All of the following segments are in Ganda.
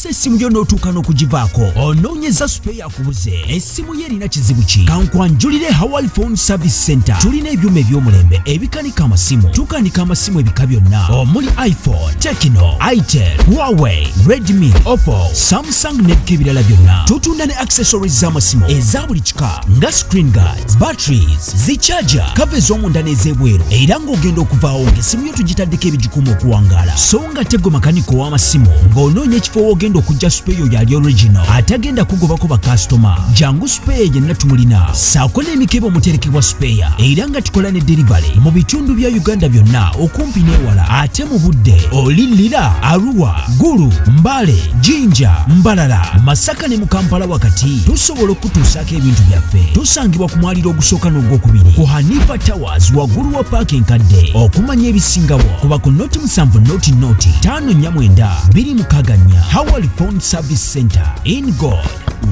Okozesa essimu yo n'otuuka n'okugivaako, onoonyeza spare akubuze, essimu yo erina kizibu ki? Kankwanjulire Hawal Phone Service Center. Tulina ebyuma eby'omulembe ebikanika amasimu. Tukanika amasimu ebika byonna omuli iPhone, Tecno, Itel, Huawei, Redmi, Oppo, Samsung n'ebika ebirala byonna. Tutunda ne accessories z'amasimu eza buli kika nga screen guards, batteries, zicharger, cover ez'omunda n'ez'ebweru, era ng'ogenda okuvaawo ng'essimu yo tugitaddeko ebigikuuma okuwangaala. So nga tegwe makanika ow'amasimu ng'onoonya ekifo w'ogenda okujja spare yo yali original atagenda kugobako bakasitoma, jangu spare yenna tumulina, ssaako n'emikebe omuterekebwa spare, era nga tukola ne delivery mu bitundu bya Uganda byonna okumpi n'ewala ate mu budde. Oli Lira, Arua, Gulu, Mbale, Jinja, Mbarara, Masaka ne mu Kampala wakati tusobola okutuusaako ebintu byaffe. Tusangibwa ku mwaliro ogusooka n'ogwokubiri ku Hanifa Towers waggulu wa paaka enkadde. Okumanya ebisingawo kuba ku 07 00 549 264. Hawal Phone Service Center. In God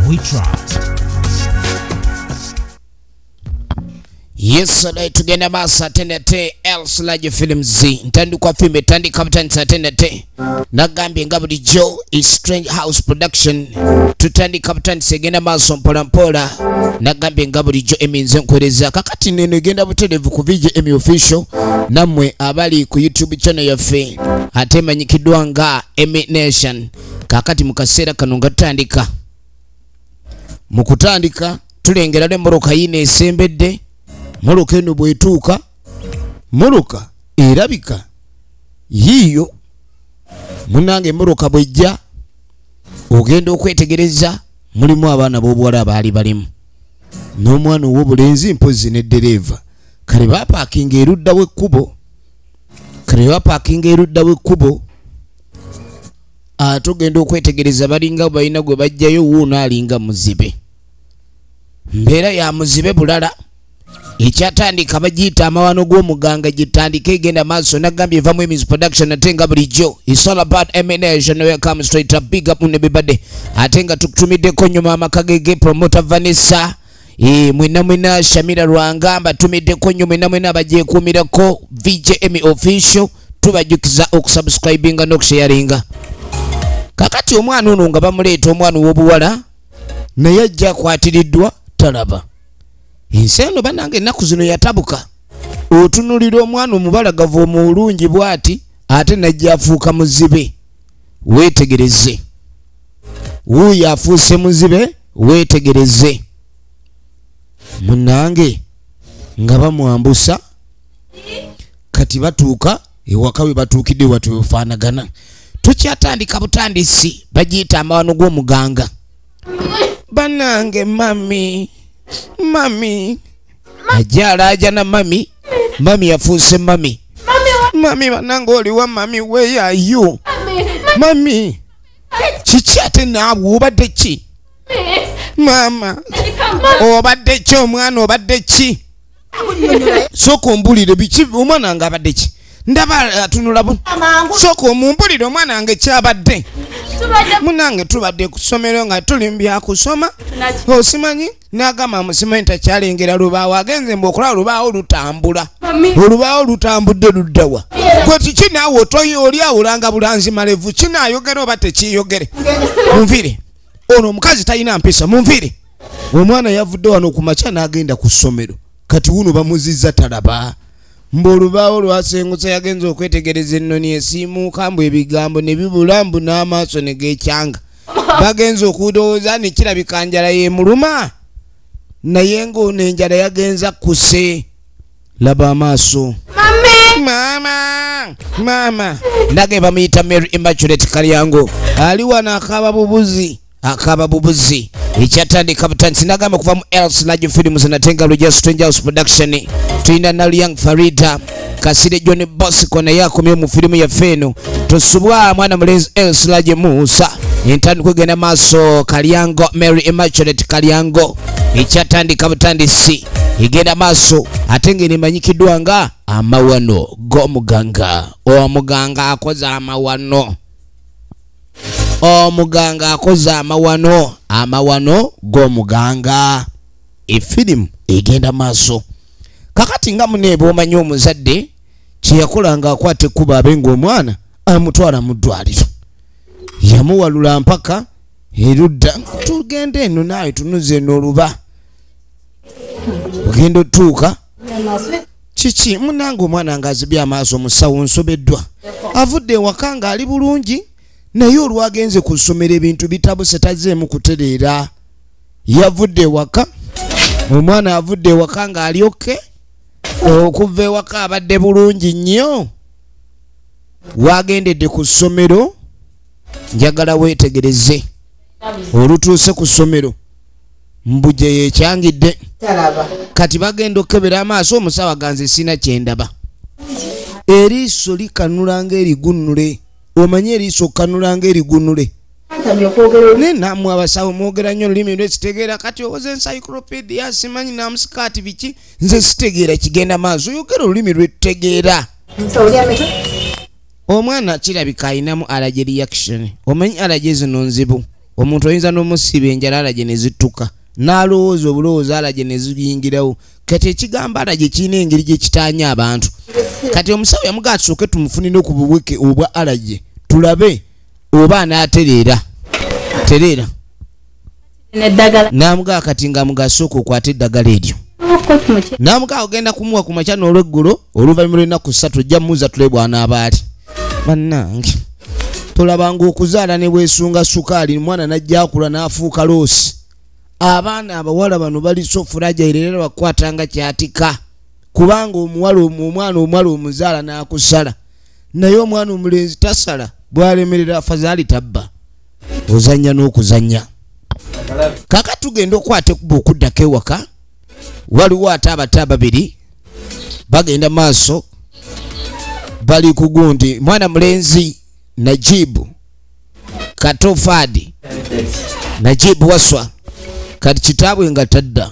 we trust. Yes, tugenda maaso ate nate Elslage Films ntandikwa fimbo etandika butandisa ate nate nagambye nga bulijjo Strange House Production tutandika butandisa egenda maaso mpola mpola nagambye nga bulijjo eminze nkwereza kakati neno egenda butereevu ku VJ Emmy Official nammwe abali ku YouTube channel yaffe ate emanyikiddwa nga Emmy Nation. Kakati mu kaseera kano nga tutandika mu kutandika tulengera n'emmoroka yino esembedde. Mmotoka eno bw'etuuka, mmotoka erabika yiiyo. Munnange emmotoka bw'ejja ogenda okwetegereza mulimu abaana b'obuwala abaali balimu n'omwana ow'obulenzi mpozzi ne ddereeva. Kale baapaakinga erudda w'ekkubo, kale baapaakinga erudda w'ekkubo, ate ogenda okwetegereza balinga balina gwe bajjayo wuuno alinga muzibe. Mbeera ya muzibe bulala. Ekyatandika bagiyita amawano g'omuganga gitandika egenda maaso nagambye evamu Emmy's Production ate nga bulijjo it's all about Emmy Nation where comes straight up big up everybody ate nga tukutumiddeko nnyuma amaka gege promoter Vanessa mwena mwena Shamira Rwanga mbatumiddeko nnyo mwena mwena abagyekuumirako VJ Emmy Official tubajjukiza okusubscribinga n'okusharinga. Kakati omwana ono nga bamuleeta omwana ow'obuwala naye ajja akwatiriddwa talaba. Ensi eno bannange ennaku zino yatabuka. Otunulira omwana omubalagavu omulungi bw'ati ate n'ajja afuuka muzibe. Weetegereze. Wuuyo afuuse muzibe, weetegereze. Munnange nga bamwambusa kati batuuka ewaka we batuukidde wati wefaanagana. Tukyatandika butandisi bagiyita amawano g'omuganga. Bannange mami mami ajja alaajana mami, mami yafuuse mami. Mami bannange oliwa mami, where are you? Mami kiki ate naawe obadde ki? Maama obadde ki omwana obadde ki? Sooka ombulire biki omwana nga abadde ki? Ndaba atunula bu. Sooka omumbulire omwana nga kyabadde. Munnange tubadde ku ssomero nga tuli mu byakusoma. Osimanyi n'agamba musimanyi takyalengera lubaawo agenze mbu okulaba olubaawo lutambula. Olubaawo lutambudde luddawa. Gwe kiki naawe otoyi oli awulanga bulanzi malevu kinaayogera oba tekiyogere? Munviire. Ono omukazi talina mpisa munviire. Omwana yavudde wano ku makya n'agenda ku ssomero. Kati wuno bamuzizza talaba. Mbu olubaawo lwasengutse yagenze okwetegereza ennoni esiimuuka mbu ebigambo ne bibula mbu n'amaaso ne geekyanga. Bagenze okudowooza ne kirabika njala y'emuluma naye ng'ono enjala yagenza kkuse. Laba amaaso. Maama maama ndage bamuyita Mary Immaculate Kalyango ali wano akaaba bubuzi akaaba bubuzi. Ekyatandika butandisi nagamba kuva mu Elslage Films natenga Lujja Strange House Production tulina Naluyang Farida Kasire John Bosco naye akomye mu firimu yaffe eno tosubwa mwana mulenzi Elslage Musa. Entandikwa egenda maaso Kalyango Mary Immaculate Kalyango ekyatandika butandisi egenda maaso ate ng'enemanyikiddwa nga amawano g'omuganga. Omuganga akoze amawano. Omuganga akoze amawano, amawano g'omuganga. Efirimu egenda maaso. Kakati nga muneeba omanyi omuzadde kye yakolanga akwata ekkubo abe ng'omwana amutwala mu ddwaliro. Yamuwalula mpaka erudda. Tugende eno naawe tunuze n'oluba. Ogenda otuuka kiki munange omwana ng'azibye amaaso omusawo nsobeddwa. Avudde ewaka ng'ali bulungi naye olwagenze ku ssomero ebintu bitabuse tazzeemu kutereera. Yavudde ewaka, omwana avudde ewaka ng'ali okke, okuva ewaka abadde bulungi nnyo. Wagendedde ku ssomero, njagala weetegereze. Olutuuse ku ssomero mbuje yekyangidde. Kati bagenda okukebera amaaso, omusawo aganze sina kyendaba. Eriiso likanula ng'erigunnule. Omanyi eriiso okkanula ng'erigunnule. Naye nammwe abasawo mwogera nnyo olulimi lwekitegeera. Kati owoza encyclopedia simanyi namusikaati biki, nze sitegeera kigenda maaso. Oyogera olulimi lwetutegeera. Omwana kirabika alinamu allergy reaction. Omanyi allergy zino nzibu. Omuntu oyinza n'omusiba enjala allergy ne zittuka, n'alowooza obulowooza allergy ne ziyingirawo. Kati ekigambo allergy kirina engeri gye kitaanya abantu. Kati omusawo yamugamba tusooke tumufunire ku buweke obwa allergy tulabe oba anaatereera. Tereera. N'amugamba kati nga mugasooka okwate eddagala eryo. N'amugamba ogenda kumuwa ku makya n'olweggulo oluvannyuma lw'ennaku 3 ojja mmuuza tulabe bw'anaaba ali. Bannange tolabanga okuzaala ne bwesunga sukaali, omwana n'ajja akula n'afuuka loosi. Abaana abawala bano bali so fragile era bakwatanga kyatika, kubanga omuwala omwana omuwala omuzaala n'akusala, naye omwana omulenzi tasala, bw'alemerera afazaali tabba. Ozannya n'okuzannya. Kaakati tugenda okwata ekkubo okuddako ewaka. Waliwo ate abato ababiri bagenda maaso, bali ku gundi. Mwana mulenzi Najibu Katofadi, Najibu Waswa. Kati kitaabwe nga tadda.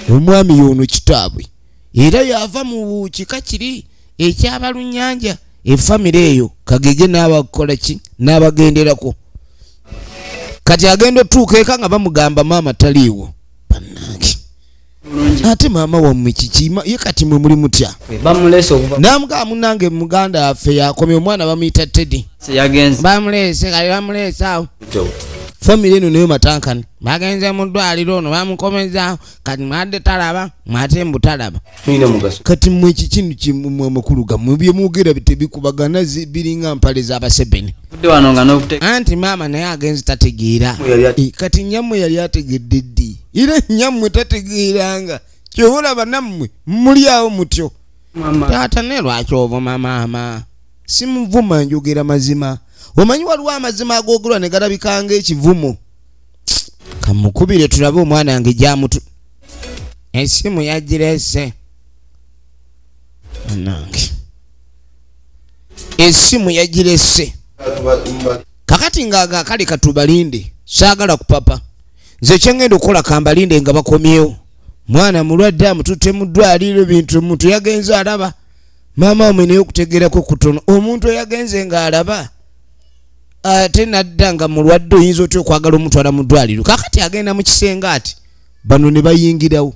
Omwami y'ono kitaabwe era yava mu kika kiri ekyabalunnyanja, efamire eyo Kagege n'abakola ki n'abagenderako. Kati agenda otuuka eka nga bamugamba maama taliiwo. Bannange ate maama wammwe kiki ye kati mwe muli mutya? N'amugamba munnange muganda waffe yakomye, omwana bamuyita Teddy. Bamuleese kale bamuleese awo. Famire eno nayo matankane. Bagenze mu ddwaliro ono bamukomezaawo. Kati mwadde talaba, mwate mbu talaba. Kati mmwe kiki kimwe amakulu gammwe bye mwogera tebikubagana, biringa mpale z'Abaseveni. Anti maama naye agenze tategeera. Kati nnyammwe yali ategedde ddi? Era nnyammwe tategeeranga. Ky'oba olaba nammwe muli awo mutyo. Taata naye lwaki ovuma maama? Simuvuma, njogera mazima. Omanyi waliwo amazima agoogerwa ne galabika ng'ekivumo. Kamukubire tulabe omwana wange gy'amutu. Essimu yagirese. Nange essimu yagirese. Kakati ng'aga kale katubalinde, saagala kupapa. Nze kyengenda okukola kambalinde nga bakomyewo. Mwana mulwadde amututte mu ddwaliro, bintu omuntu yagenze alaba. Maama wamwe naye okutegeerako kutono. Omuntu eyagenze ng'alaba ate nadda nga mulwadde, oyinza otya okwagala omutwala mu ddwaliro? Kakati agenda mu kisenge ati bano ne bayingirawo.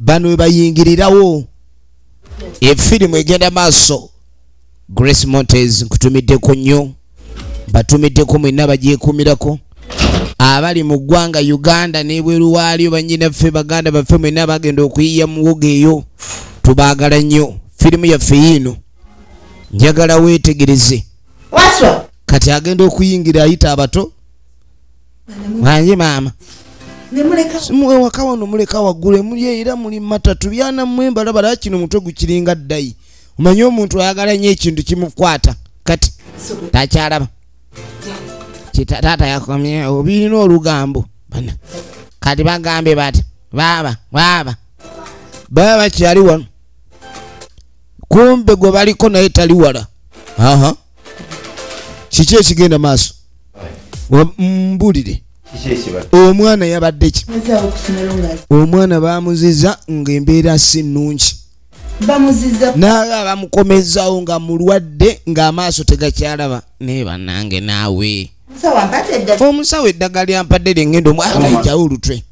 Bano we bayingirirawo. Efirimu egenda maaso. Grace Montes nkutumiddeko nnyo, batumiddeko mwenna bagyekuumirako abali mu ggwanga Uganda n'ebweru waalyo, bannyinaffe baganda baffe mwenna bagenda okuyiiya muwogo eyo, tubaagala nnyo. Firimu yaffe yiino, njagala weetegereze. Kati agenda okuyingira ayita abato. Wangi maama. Ewaka wano muleka waggulu, muli era muli matatu byana mmwe mbalabala kino omutwe gukiringa ddayi. Omanyi omuntu ayagala nnyo ekintu kimukwata. Kati takyalaba. Taata yakomyewo, birina olugambo. Kati bagambye bati baaba baaba baba bakyali wano, kumbe gwe baliko naye tali wala. Aha, kiki ekigenda maaso? Mbulire. Omwana yabadde ki? Omwana bamuziza ng'embeera si nnungi, naye bamukomezaawo nga mulwadde ng'amaaso tegakyalaba. Naye bannange naawe omusawo eddagala lyampadde lyengenda omwana ajjawo olutwe.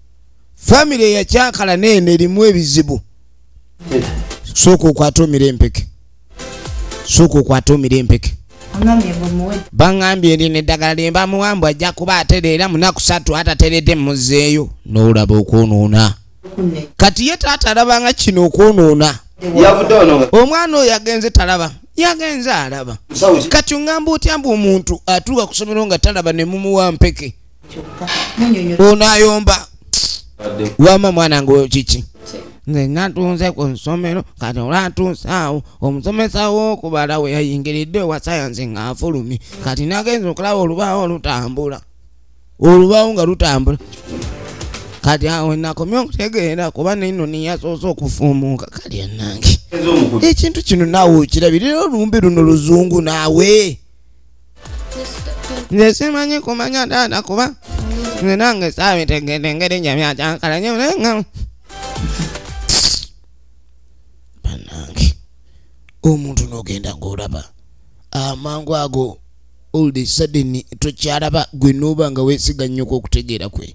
Famire eyakyakala neeno erimu ebizibu. Sooka okwate omire empeke, sooka okwate omire empeke. Baŋŋambye ndi n'eddagala lye mbamuwa ajja kuba atereera munaku 3 atateredde mmuzeeyo. N'olaba okwonoona. Kati ye taata alabanga kino okwonoona. Omwana oyo yagenze talaba, yagenze alaba. Kati oŋŋamba otya mbu omuntu atuuka ku ssomero nga talaba ne mumuwa mpeke? Ono ayomba. Wama mwana nga kiki? Nze natunze ku ssomero kati olwatuuse awo omusomesa w'okubala we yayingiridde owa sayansi ng'afulumye. Kati nagenze okulaba olubaawo lutambula. Olubaawo nga lutambula. Kati awo nakomye okutegeera kuba neno niyasoose okufuumuuka. Kali annange ekintu kino naawe okirabirira olumbe luno luzungu naawe. Nze simanyi kumanya taata kuba nze nange saabitegedde engeri gyabyakyakala nnyo naye bannange omuntu n'ogenda ng'olaba amangu ago all the sudden tokyalaba gwe n'oba nga weesiga nnyo okutegeera kwe.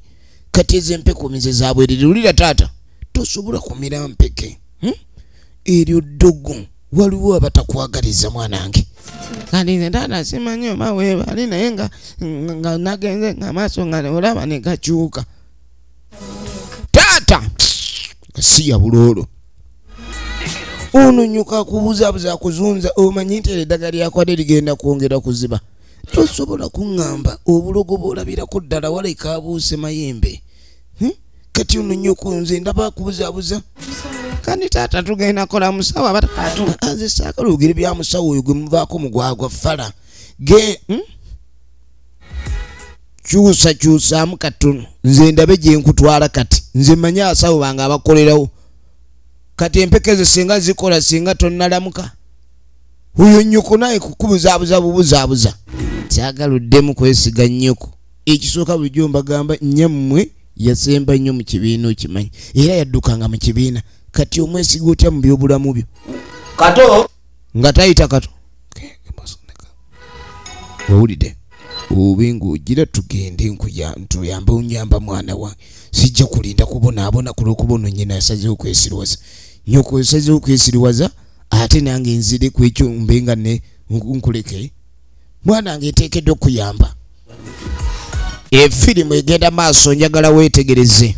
Kati ezo empeke omize zaabwerere. Wulira taata, tosobola kumira mpeke. Eryo ddogo waliwo abatakwagaliza mwanange. Kati nze taata simanyi oba weebali naye nga nagenze ng'amaaso nga olaba ne gakyuka. Taata si ya buloolo. Ono nnyuka akubuzaabuza akuzunza omanyi nti eddagala lyakwadde ligenda kwongera kuziba. Tosobola kuŋŋamba obulogo bw'olabirako ddala waleka abuuse mayembe. Kati ono nnyoko nze ndaba akubuzaabuza. Kandi taata tugenda kola musawo nze saagala olugere bya musawo oyo gwe muvaako mugwagwa fala. Ge kyusa kyusaamu katono nze ndabe gye nkutwala kati. Nze mmanyi abasawo bange abakolerawo. Kati empeke ze singa zikola singa tonnalamuka. Oyo nnyoko naye kukubuzaabuza bubuzaabuza. Kyagala oddemu kwesiga nnyoko. Ekisooka bulijjo mbagamba nnyammwe yasemba nnyo mu kibiina okimanyi. Era yaddukanga mu kibiina. Kati omwesiga otya mu byobulamu byo? Kato nga tayita Kato. Owulidde obe ng'ogira tugende ntuyambe onyamba mwana wange. Sijja kulinda kubonaabona ku lw'okuba ono nnyina yasazeewo kwesiriwaza. Nnyoko yasazeewo kwesiriwaza ate nange nzire ku ekyo mbe nga ne nkuleke. Mwana wange nteekeddwa okuyamba. Efirimu egenda maaso njagala weetegereze.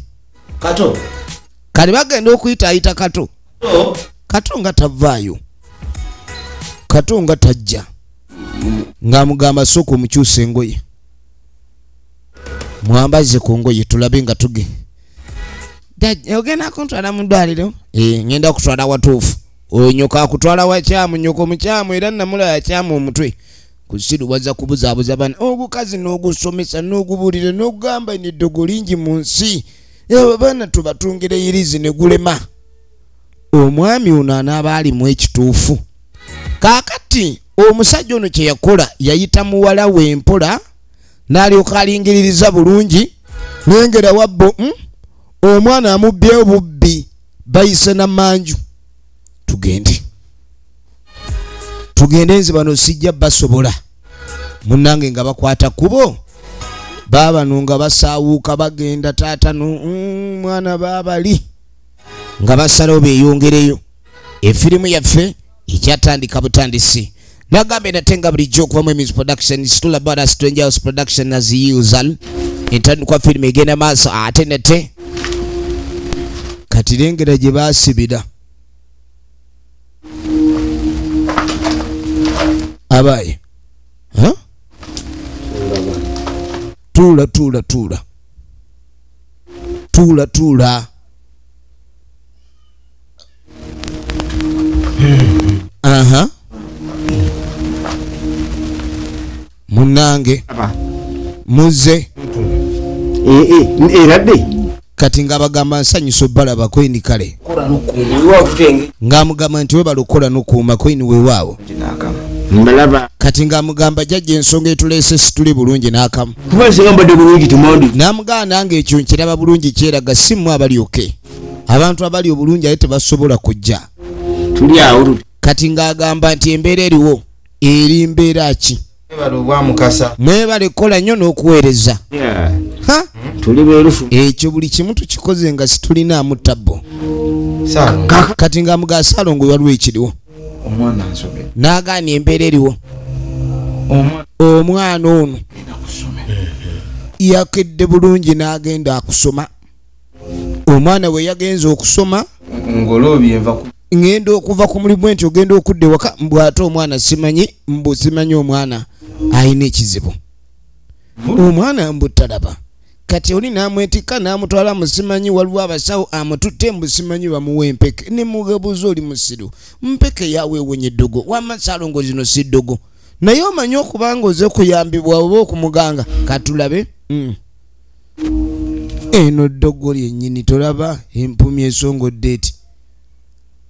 Kato kale bagenda okuyitaayita Kato. Kato nga tavaayo. Kato nga tajja. Ng'amugamba sooka omukyusa engoye. Mwambaze ku ngoye tulabe nga tuge. Ogenda kuntwala mu ddwaliro? Ngenda kutwala watuufu. Oyo nnyoko akutwala wakyamu, nnyoko mukyamu era namulaba yakyamu omutwe. Kusiruwaza kubuzaabuza baana. Ogukazi n'ogusomesa n'ogubuulira n'ogugamba n'eddogo lingi mu nsi. Abaana tubatungire yirizi ne gulema. Omwami ono anaaba alimu ekituufu. Kaakati omusajja ono kye yakola yayita muwala we mpola n'alyoka alingiririza bulungi nengera wabbo omwana amubbye obubbi bayise na manju. Tugende tugende nze bano sijja basobola. Munnange nga bakwata kubo baabano nga basaawuuka bagenda taata no mwana baabali nga basalawo beeyongereyo. Efirimu yaffe ekyatandika butandisi. Nagambe nate nga bulijjo okuva mu Emmys Production, Stula Bada Stranger House Production as usual. Entandikwa firimu egenda maaso ate nate. Kati lengera gye baasibira. Abaye. Tuula tuula tuula. Tuula tuula. Aha. Munange. Muze. Kati nga bagamba nsanyusa obbalaba kwini kale. Ng'amugamba nti webale okukola n'okuuma kwini weewaawo. Kati ng'amugamba jjajja ensonga etuleese situli bulungi n'akamu. N'amugamba nange ekyo nkiraba bulungi kyeraga si mmwe abali oke. Abantu abali obulungi ate tebasobola kujja. Kati ng'agamba nti embeera eriwo eri mbeera ki? Mwebale kukola nnyo n'okuweereza. Ekyo buli kimu tukikoze nga situlinaamu tabbo. Kati ng'amugamba Ssaalongo waliwo ekiriwo. N'agaana embeera eriwo. Omwana ono yakedde bulungi n'agenda akusoma. Omwana we yagenze okusoma ngenda okuva ku mulimu nti ogenda okudda ewaka mbu ate omwana simanyi mbu simanyi omwana alina ekizibu. Omwana mbu talaba. Kati oli n'amwetikka n'amutwala mu simanyi waliwo abasawo amututte mbu simanyi bamuwa empeke. Ne mugabuza oli musiru. Mpeke yawe ewonye eddogo. Wamma Ssaalongo zino si ddogo. Naye omanyi okubanga oze kuyambibwa oba okumuganga. Katulabe. Eno ddogo lyennyini tolaba empumi esongodde eti.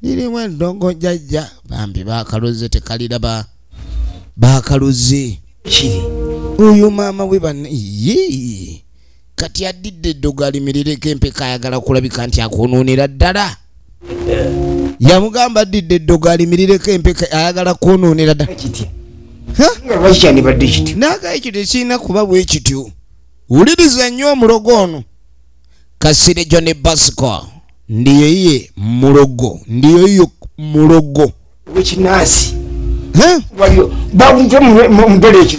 Lirimu eddogo jjajja. Bambi baakaloze tekaliraba. Baakaloze. Oyo maama we banne. Yee. Kati addidde eddogo alimirireko empeka ayagala kulabika nti akwonoonera ddala. Yamugamba addidde eddogo alimirireko empeka ayagala kwonoonera ddala. Naga ekyo tekirina kuba bwe kityo. Wuliriza nnyo omulogo ono. Kasire John Basco ndiye ye mulogo, ndiye yo mulogo.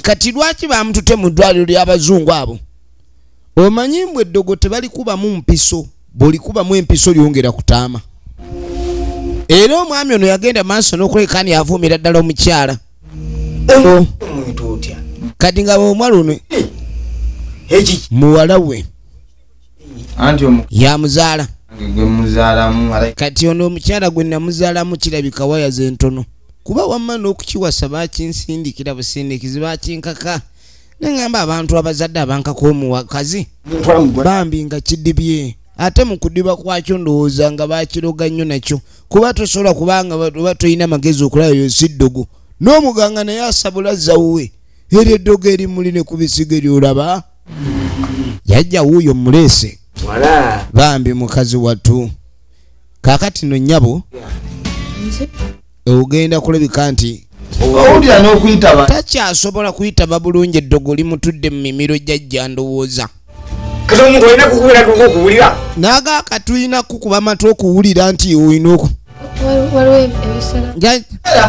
Kati lwaki bamutute mu ddwaliro ly'abazungu abo? Omanyi mbwe eddogo tebalikubamu mpiso, bw'olikubamu empiso lyongera kutaama. Era omwami ono yagenda maaso n'okuleka ni avuumira ddala omukyala. Kati nga omuwala ono muwala we yamuzaala. Kati ono omukyala gwe namuzaalamu kirabika waya z'entono. Kuba wamma n'okukiwasa bakinsindikira busindikizi bakinkaka. Nengamba abantu abazadde abankako omuwakazi bambi nga kidibye. Ate mu kudiba kwakyo ndowooza nga bakiroga nnyo nakyo. Kuba tosobola kubanga oba tolina magezi okulaba yo si ddogo. N'omuganga naye asabula zawuwe. Eryo eddogo erimuli ne ku bisigo eryolaba. Yajja wuuyo muleese. Bambi mukazi wattu. Kaakati no nnyabo ogenda kulabika nti takyasobola kuyitaba bulungi eddogo limutudde mu mimiro jjajja ndowooza. Naga katulina kukuba matu okuwulira nti olina oku.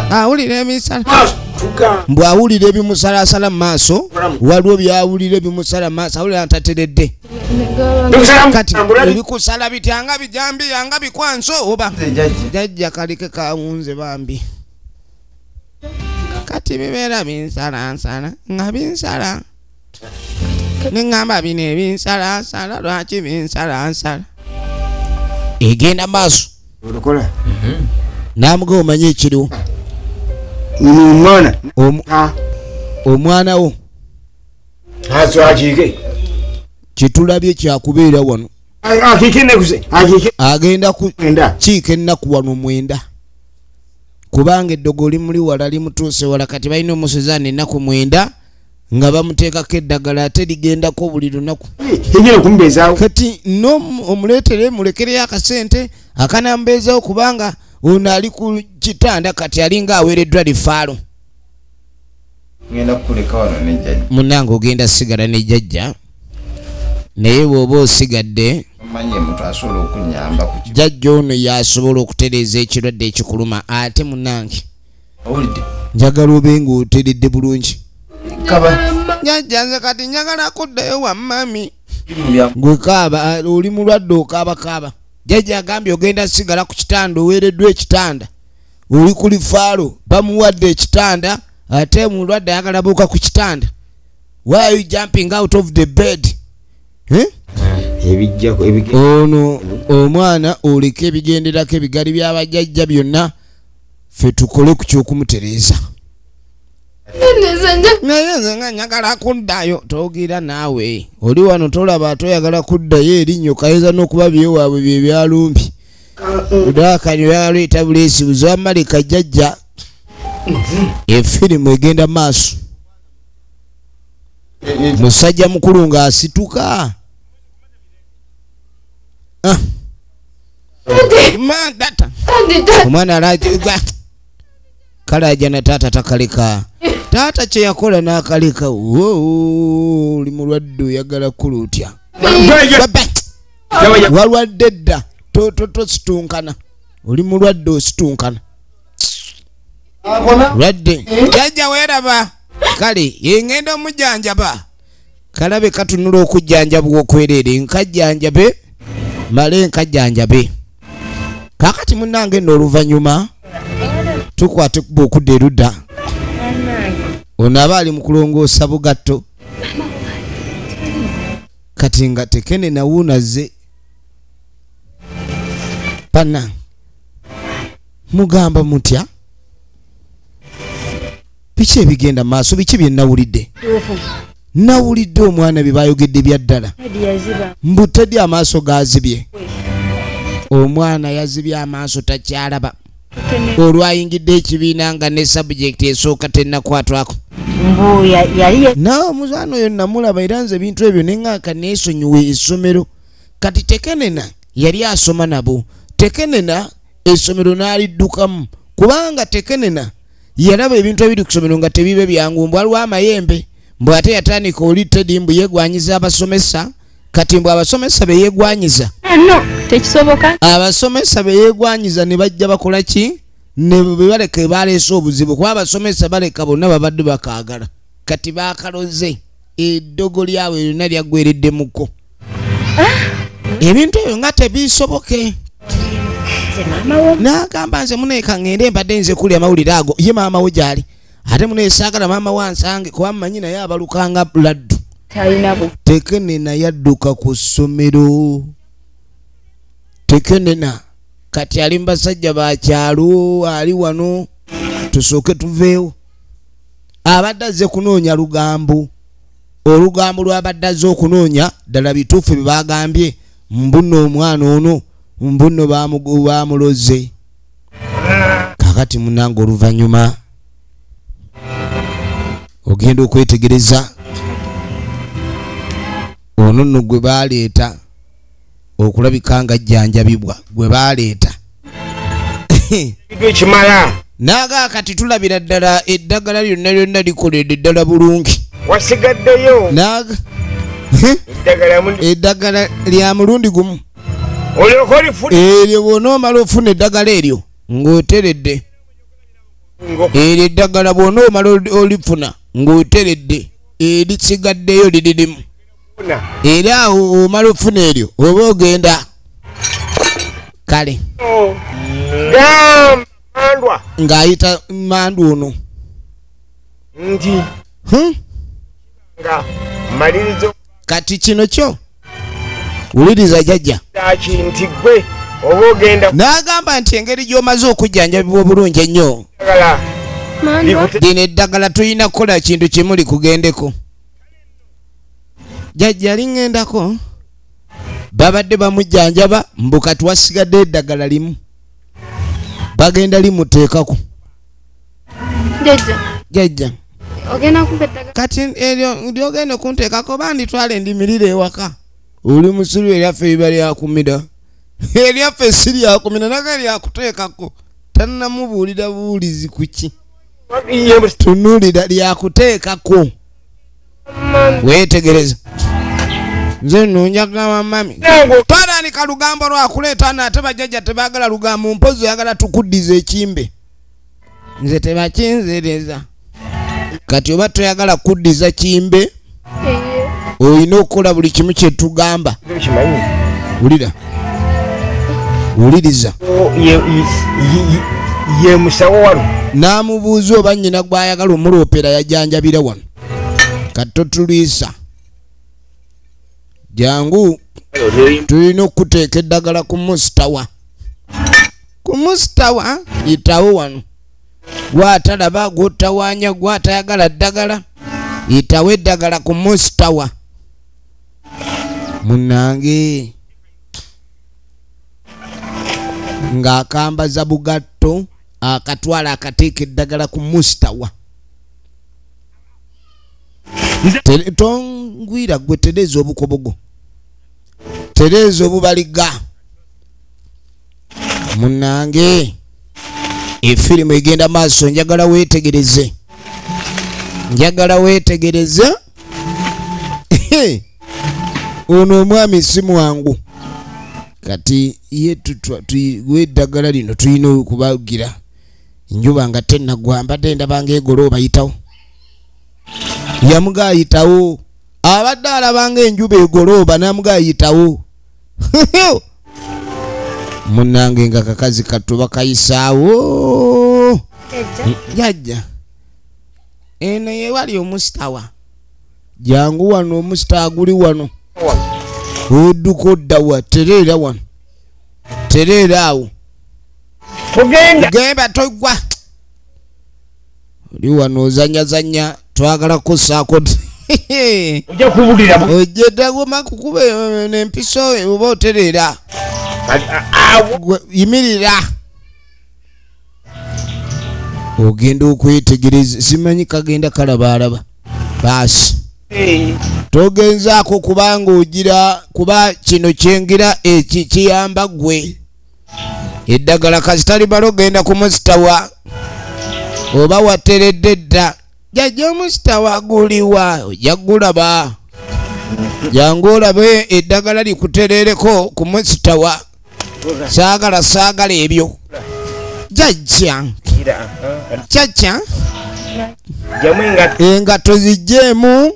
Awulira emisala. Mbu awulira ebimusalasala mu maaso, waliwo byawulira ebimusala mu maaso, awulira ntateredde. Kati ebikusala bitya nga bijambiya nga bikwanso oba? Jjajja kaleke kawunze bambi. Kati bibeera binsalansala nga binsala. Nengamba bino ebinsalansala lwaki binsalansala? Egenda maaso. N'amuga omanyi ekiriwo. Omwana wo kitulabye kyakubeera wano. Agenda kukiika ennaku wano 9. Kubanga eddogo limuli wala limutuuse wala. Kati balina omusuzaana ennaku 9 nga bamuteekako eddagala ate ligendako buli lunaku. Kati omuleetere mulekereyo akasente akanambeezaawo kubanga ono ali ku kitanda kati alinga aweereddwa lifaalo. Munnange ogenda sigala ne jjajja. Naye bw'oba osigadde jjajja ono y'asobola okutereeza ekirwadde ekikuluma. Ate munnange njagala obe ng'oteredde bulungi. Jjajja nze kati njagala kuddayo wa mami. Gwe kaaba oli mulwadde okaabakaaba. Jjajja agambye ogenda sigala ku kitanda oweereddwa ekitanda. Oli ku lifaalo bamuwadde ekitanda ate mulwadde ayagala buuka ku kitanda. Why are you jumping out of the bed? Ono omwana oleke ebigenderako ebigali by'abajjajja byonna ffe tukole ku ky'okumutereeza. Naye nze nga njagala kuddayo. Togira naawe oli wano tolaba ate oyagala kuddayo erinnyo kayinza n'okuba byewaabwe bye byalumbi. Odaakani oyagala oyita buleesi buzamaleka jjajja. Efirimu egenda maaso. Musajja mukulu ng'asituka. Omwana alaga kale ajja na taata takaleka. Taata kye yakola n'akaleka. Oli mulwadde oyagala kula otya? Walwadde dda tositunkana. Oli mulwadde ositunkana. Lwadde. Jjajja weeraba. Kale yengenda omujjanjaba. Kalabe katunula okujjanjabwa okwerere nkajjanjabe male nkajjanjabe. Kakati munnange nno oluvannyuma tukwate kuba okudda erudda. Ono aba ali mu kulongoosa bugatto. Kati nga tekene nawuunazze. Panna mugamba mutya? Biki ebigenda maaso biki bye nawulidde? Nawulidde omwana bye bayogedde bya ddala. Mbu Teddy amaaso gaazibye. Omwana yazibye amaaso takyalaba. Olwayingidde ekibiina nga ne subject esooka tennakwatwako. Naawe omuzaana oyo namulaba era nze ebintu ebyo ne ŋŋaaka neesonyiwe essomero. Kati Tekenena yali asoma nabo. Tekenena essomero n'aliddukamu kubanga Tekenena yalaba ebintu ebiri ku ssomero nga tebibe byangu mbu waliwo amayembe. Mbu ate yatandika oli Teddy mbu yeegwanyiza abasomesa. Kati mbu abasomesa be yeegwanyiza. Tekisoboka. Abasomesa be yeegwanyiza ne bajja bakola ki? Ne baleka baleese obuzibu kuba abasomesa baleka bonna babadde bakaagala. Kati baakaloze eddogo lyabwe lyonna lyaggwereddemuko. Ebintu ebyo nga tebisoboke. N'agamba nze muneeka ŋŋende mbadde nze kulya amawulire ago. Ye maama we gy'ali. Ate muneesaagala maama wansange kuba mmanyi naye abalukanga laddu. Tekenena yadduka ku ssomero. Tekenena kati ali mu basajja ba kyalo ali wano tusooke tuveewo. Abadde azze kunoonya lugambo. Olugambo lw'abadde azze okunoonya ddala bituufu bye baagambye mbu nno omwana ono mbu nno baamuloze. Kaakati munnange oluvannyuma ogenda okwetegereza ono nno gwe baaleeta okulabika nga ajjanjabibwa gwe baaleeta. Naaga kati tulabira ddala eddagala lyonna lyonna likoledde ddala bulungi. Wasigaddeyo. Naaga eddagala lya mulundi gumu. Eryo bw'onoomala ofuna eddagala eryo ng'oteredde. Eryo eddagala bw'onoomala olifuna ng'oteredde erisigaddeyo liririmu. Era awo omala ofuna eryo oba ogenda. Kale ng'ayita mandu ono. Nti kati kino kyo wuliriza jjajja. N'agamba nti engeri gy'omaze okujjanjabibwa obulungi ennyo lino eddagala tulina kukola kintu kimu likugendeko. Jjajja liŋŋendako. Babadde bamujjanjaba mbu kati wasigadde eddagala limu. Bagenda limuteekako. Jjajja kati eryo lyogenda okunteekako banditwala endimirire ewaka. Oli musiru eryaffe liba lyakumira. Eryaffe si lyakumira naga lyakuteekako. Tannamubuulira buwulizi ku ki. Tunuulira lyakuteekako. Weetegereza. Nze nno njagala mami. Twatandika lugambo lwakuleeta nno ate bajjajja tebaagala lugambo mpozzi oyagala tukuddiza ekimbe. Nze tebakinzereza. Kati oba toyagala kuddiza kimbe olina okukola buli kimu kye tugamba. Wulira. Wuliriza. Ye musawo wano. N'amubuuza oba nnyina gw'ayagala omuloopera yajjanjabira wano. Kati totulwisa. Jangu tulina okuteeka eddagala ku musitawa. Ku musitawa yitawo wano. Gw'atalaba gw'otawaanya gw'atayagala ddagala yitawo eddagala ku musitawa. Munnange ng'akambaza bugatto akatwala akateeka eddagala ku musitawa. Tongwira gwe tereeza obukobogo. Tereeza obubaliga. Munnange efirimu egenda maaso njagala weetegereze. Njagala weetegereze. Ono omwami si mwangu. Kati ye eddagala lino tulina okubagira. Enjuba nga tennaggwa mbadde ndaba ng'egolooba yitawo. Yamugayitawo. Abadde alabanga enjuba egolooba n'amugayitawo. Munnange nga kakazi kattu bakayisaawo. Jajja. Eno ye wali omusitawa. Jangu wano omusitawa guli wano. Odduka odda wa tereera wano. Tereera awo. Tugenda. Genda toggwa. Oli wano ozannyazannya twagala kussaako. Ojja kubulira. Ojja dagoma kukuba n'empiso oba otereera. Yimirira. Ogenda okwetegereza simanyi kagenda kalabaalaba. Baasi. Togenzaako kubanga ogira kuba kino kyengira eki kiyamba ggwe. Eddagala kasitali balo genda ku musitawa. Oba wateredde dda. Jjajja omusitawa guliwa ojja gulaba. Jangu olabe eddagala likuterereko ku musitawa. Saagala saagala ebyo. Jjajja. Jjajja. Engatto zijjeemu.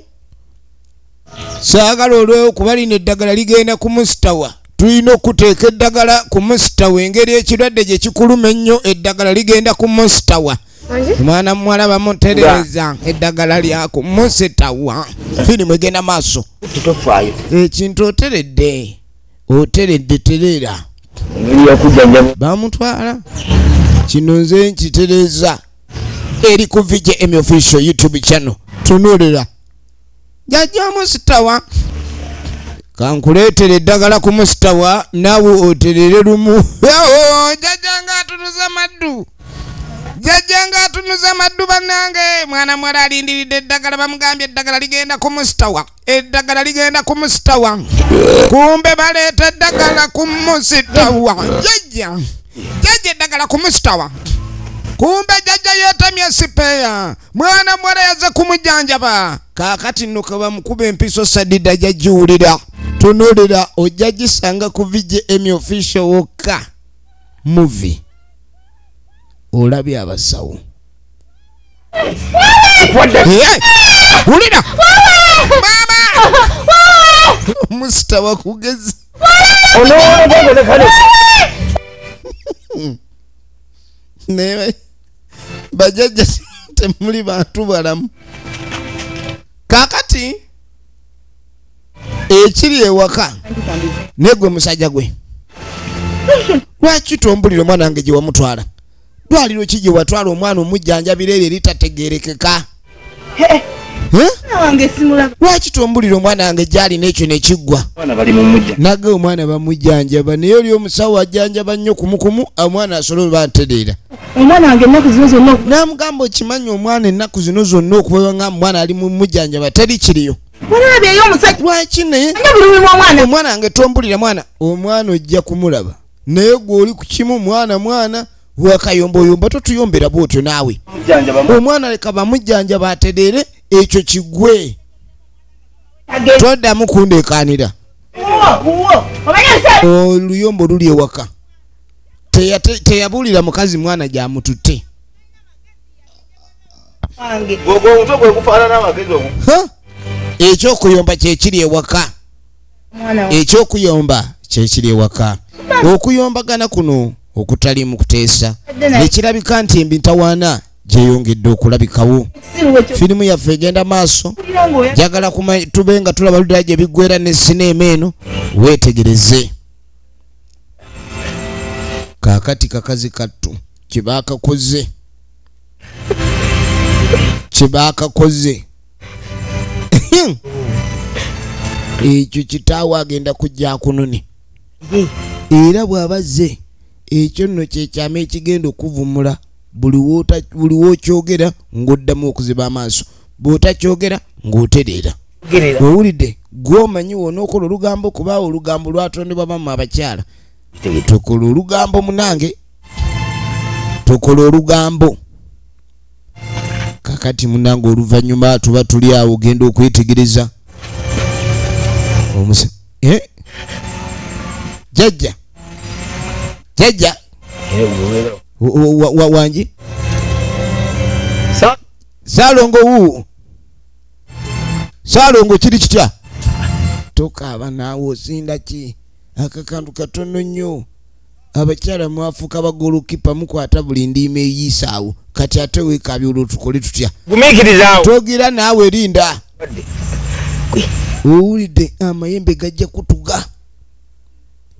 Saagala olw'okuba lino eddagala ligenda ku musitawa. Tulina okuteeka eddagala ku musitawa engeri ekirwadde gye kikuluma ennyo eddagala ligenda ku musitawa. Omwana muwala bamutereeza eddagala lya ku musitawa. Firimu egenda maaso. Ekintu oteredde. Oteredde tereera. Bamutwala. Kino nze nkitereeza. Eri ku VJM Official YouTube channel. Tunuulira. Jjajja omusitawa. Kankuleetere eddagala ku musitawa naawe oterere lumu. Jjajja ng'atunuza maddu. Jjajja ng'atunuza maddu bannange. Mwana muwala alindiridde eddagala bamugambye eddagala ligenda ku musitawa. Eddagala ligenda ku musitawa. Kumbe baleeta eddagala ku musitawa. Jjajja. Jjajja eddagala ku musitawa. Kumbe jjajja yeetamye sipeya. Mwana muwala yazze kumujjanjaba. Kaakati nno ke bamukuba empiso sadida jajjiwulira. Tunuulira ojja gisanga ku VJM Official wokka. Movie. Olabye abasawo. Wulira! Mama! Omusitawa kugezi. Naye bajjajja temuli bantu balamu. Kaakati ekiri ewaka negwe musajja gwe. Lwaki tombulira omwana wange gye wamutwala? Ddwaliro ki gye watwala omwana omujjanjabira eryo eritategeerekeka? Lwaki tombulira omwana wange gy'alina ekyo ne kiggwa? Nage omwana bamujjanjaba naye oli omusawo ajjanjaba nnyo kumukumu omwana asobola oba ntereera. N'amugamba okimanyi omwana ennaku zino zonna okuba nga omwana ali mu mujjanjaba teri kiriyo. Lwaki naye omwana wange tombulira mwana omwana ojja kumulaba naye gwe oli ku kimu mwana mwana wakayomboyomba totuyombera bw'otyo naawe. Omwana leka bamujjanjaba atereere ekyo kigwe. Toddamu kundeekaanira. Oluyombo luli ewaka. Teyabuulira mukazi mwana gy'amututte. Ekyokuyomba kyekiri ewaka. Ekyokuyomba kyekiri ewaka. Okuyombagana kuno okutaliimu kuteesa nekirabika nti embintawaana gyeyongedde okulabikawo. Firimu yaffe egenda maaso. Njagala tube nga tulaba ludda gye biggwera ne sineema eno weetegereze. Kaakati kakazi kattu kye baakakoze. Kye baakakoze. Ekyo kitaawe agenda kujja akunone. Era bw'abazze ekyo nno kye kyama ekigenda okuvumula buli w'okyogera ng'oddamu okuziba amaaso. Bw'otakyogera ng'otereera. Owulidde gw'omanyi w'onookola olugambo kuba olugambo lwatondebwa bamma abakyala. Tukola olugambo munange. Tukola olugambo. Kakati munange oluvannyuma tuba tuli awo ogenda okwetegereza. Jjajja. Jjajja. Wangi. Saalongo wuu. Saalongo kiri kitya? Tokaaba naawe osinda ki? Akakantu katono nnyo. Abakyala mwafuuka bagolokipa mukwata buli ndiima eyiisaawo. Kati ate weekaabya olwo tukole tutya? Gumiikirizaawo. Togira naawe linda. Owulidde amayembe gajja kutuga.